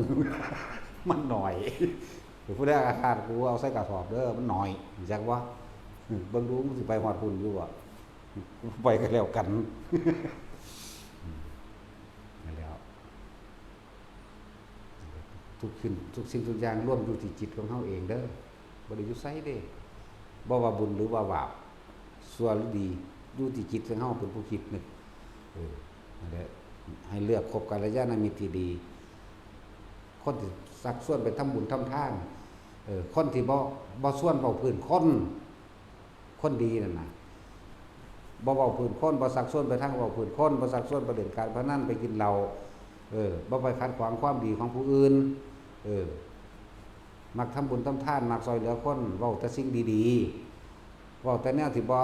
มันน้อย ผู้ใดอาฆาตกูเอาใส่กระสอบเด้อ มันน้อย จักบ่ เบิ่งดูมึงสิไปฮอดพุ้นอยู่บ่ ไปก็แล้วกัน นั่นแหล้ว ทุกสิ่ง ทุกสิ่งทุกอย่างรวมอยู่ที่จิตของเฮาเองเด้อ บ่ได้อยู่ไสเด้ บ่ว่าบุญหรือว่าบาป ชั่วหรือดี อยู่ที่จิตของเฮาเป็นผู้คิดนึก เออ นั่นแหละ ให้เลือกคบกัลยาณมิตรที่ดี คนที่ชักชวนไปทำบุญทำทาน เออ คนที่บ่ บ่ชวนเว้าพื้นคน คนดีนั่นน่ะ บ่เว้าพื้นคน บ่ชักชวนไปทางเว้าพื้นคน บ่ชักชวนไปเล่นการพนัน ไปกินเหล้า เออ บ่ไปขัดขวางความดีของผู้อื่น เออ มักทำบุญทำทาน มักซอยเหลือคน เว้าแต่สิ่งดีๆ เว้าแต่แนวที่บ่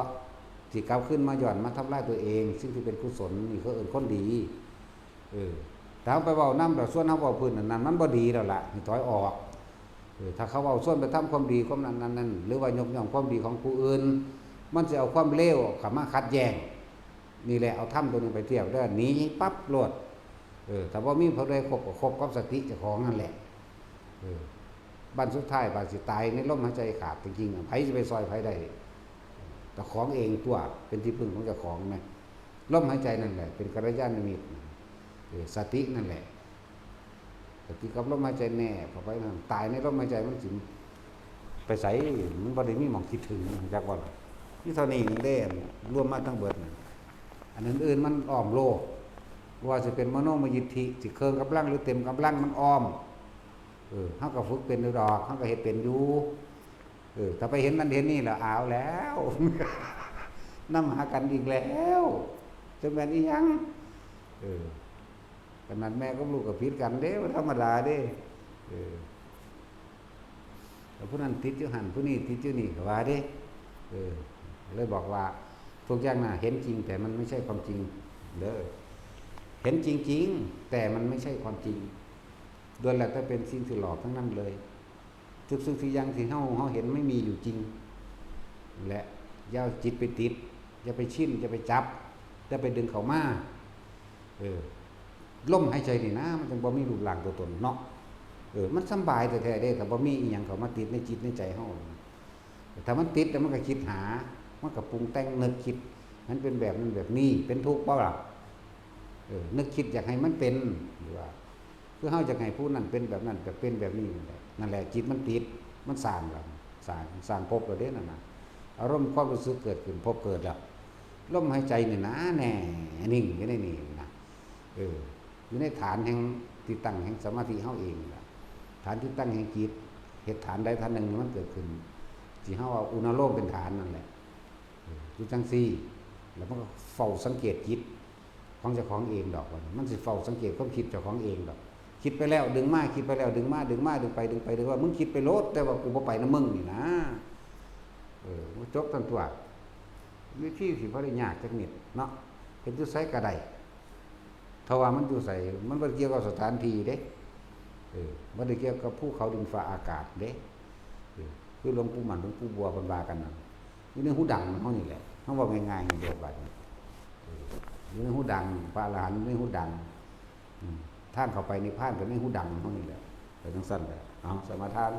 ที่กลับคืนมาย้อนมาทำลายตัวเอง สิ่งที่เป็นกุศล นี่เขาเอิ้นคนดี เออ ถ้าเฮาไปเว้านำแล้วชวนเฮาเว้าพื้นนั่น นั่นมันบ่ดีแล้วล่ะ ให้ถอยออก เออ ถ้าเขาเว้าชวนไปทำความดี ความนั้น นั้น นั้น หรือว่ายกย่องความดีของผู้อื่น มันสิเอาความเลวเข้ามาขัดแย้ง นี่แหละ เอาธรรมตัวนี้ไปเทียบเด้อ หนีปั๊บโลด เออ ถ้าบ่มีผู้ใดคบก็คบกับสติเจ้าของนั่นแหละ เออ บัดสุดท้าย บัดสิตายในลมหายใจขาดจริงๆอะ ไผสิไปซอยไผได้ เจ้าของเองตัว เป็นที่พึ่งของเจ้าของนะ ลมหายใจนั่นแหละ เป็นกัลยาณมิตรนะ เออ สตินั่นแหละ สติกับลมหายใจแนบเข้าไปนั่น ตายในลมหายใจมันสิไปไส มันบ่ได้มีหม่องคิดถึง จักว่าล่ะ นี่เท่านี้นึงเด้ รวมมาทั้งเบิดนั่น อันอื่นๆมันอ้อมโลก บ่ว่าสิเป็นมโนมยิทธิ สิเคิ่งกำลังหรือเต็มกำลังมันอ้อม เออ เฮาก็ฝึกเป็นอยู่ดอก เฮาก็เฮ็ดเป็นอยู่ เออ ถ้าไปเห็นนั่นเห็นนี่แล้ว เอาแล้ว นำหากันอีกแล้ว จักแม่นอีหยัง เออ ขนาดแม่กับลูกก็ผิดกันเด้ บ่ธรรมดาเด้ เออ แล้วผู้นั้นติดอยู่หั่น ผู้นี้ติดอยู่นี่ก็ว่าเด้ เออ เลยบอกว่า ทุกอย่างน่ะ เห็นจริงแต่มันไม่ใช่ความจริงเด้อ เห็นจริงๆ แต่มันไม่ใช่ความจริง ล้วนแล้วแต่เป็นสิ่งที่หลอกทั้งนั้นเลย ทุกสิ่งทุกอย่างที่เฮา เฮาเห็นไม่มีอยู่จริง และอย่าจิตไปติด อย่าไปชิน อย่าไปจับ อย่าไปดึงเข้ามา เออ ลมหายใจนี่นะ มันจั่งบ่มีรูปร่างตัวตนเนาะ เออ มันสำบายแท้ๆเด้ ถ้าบ่มีอีหยังเข้ามาติดในจิตในใจเฮา ถ้ามันติดแล้วมันก็คิดหา มันก็ปรุงแต่งนึกคิด มันเป็นแบบนั้นแบบนี้ เป็นทุกข์บ่ล่ะ เออ นึกคิดอยากให้มันเป็น หรือว่า คือเฮาอยากให้ผู้นั้นเป็นแบบนั้น อยากเป็นแบบนี้นั่นแหละ นั่นแหละ จิตมันติด มันสร้างแล้ว สร้าง สร้างภพแล้วเด้นั่นน่ะ อารมณ์ความรู้สึกเกิดขึ้น ภพเกิดแล้ว ลมหายใจนี่นะ แน่นิ่งอยู่ในนี่นะ เออ อยู่ในฐานแห่งที่ตั้งแห่งสมาธิเฮาเองนี่ล่ะ ฐานที่ตั้งแห่งจิต เฮ็ดฐานใดฐานหนึ่งให้มันเกิดขึ้น ที่เฮาเอาอุณาโลมเป็นฐานนั่นแหละ เออ อยู่จั่งซี้ แล้วมันก็เฝ้าสังเกตจิตของเจ้าของเองดอก มันสิเฝ้าสังเกตความคิดเจ้าของเองดอก คิดไปแล้วดึงมา คิดไปแล้วดึงมา ดึงมา ดึงไป ดึงไป ดึงว่า มึงคิดไปโลด แต่ว่ากูบ่ไปนำมึงนี่นะ เออ มันจบทันตัว วิธีสิบ่ได้ยากจักนิดเนาะ เฮ็ดอยู่ไสก็ได้ ถ้าว่ามันอยู่ไส มันบ่ได้เกี่ยวกับสถานที่เด้ เออ บ่ได้เกี่ยวกับภูเขาดินฟ้าอากาศเด้ เออ คือหลวงปู่หมัน หลวงปู่บัวเพิ่นว่ากันนั่น อยู่ในหูดังเฮานี่แหละ เฮาเว้าง่ายๆ ให้เดียวบัดนี้ เออ อยู่ในหูดัง พระอรหันต์อยู่ในหูดัง อืม ทางเข้าไปนิพพานก็ในหูดังเฮานี่แหละ ไปจั่งซั่นแหละ เอา สมาทาน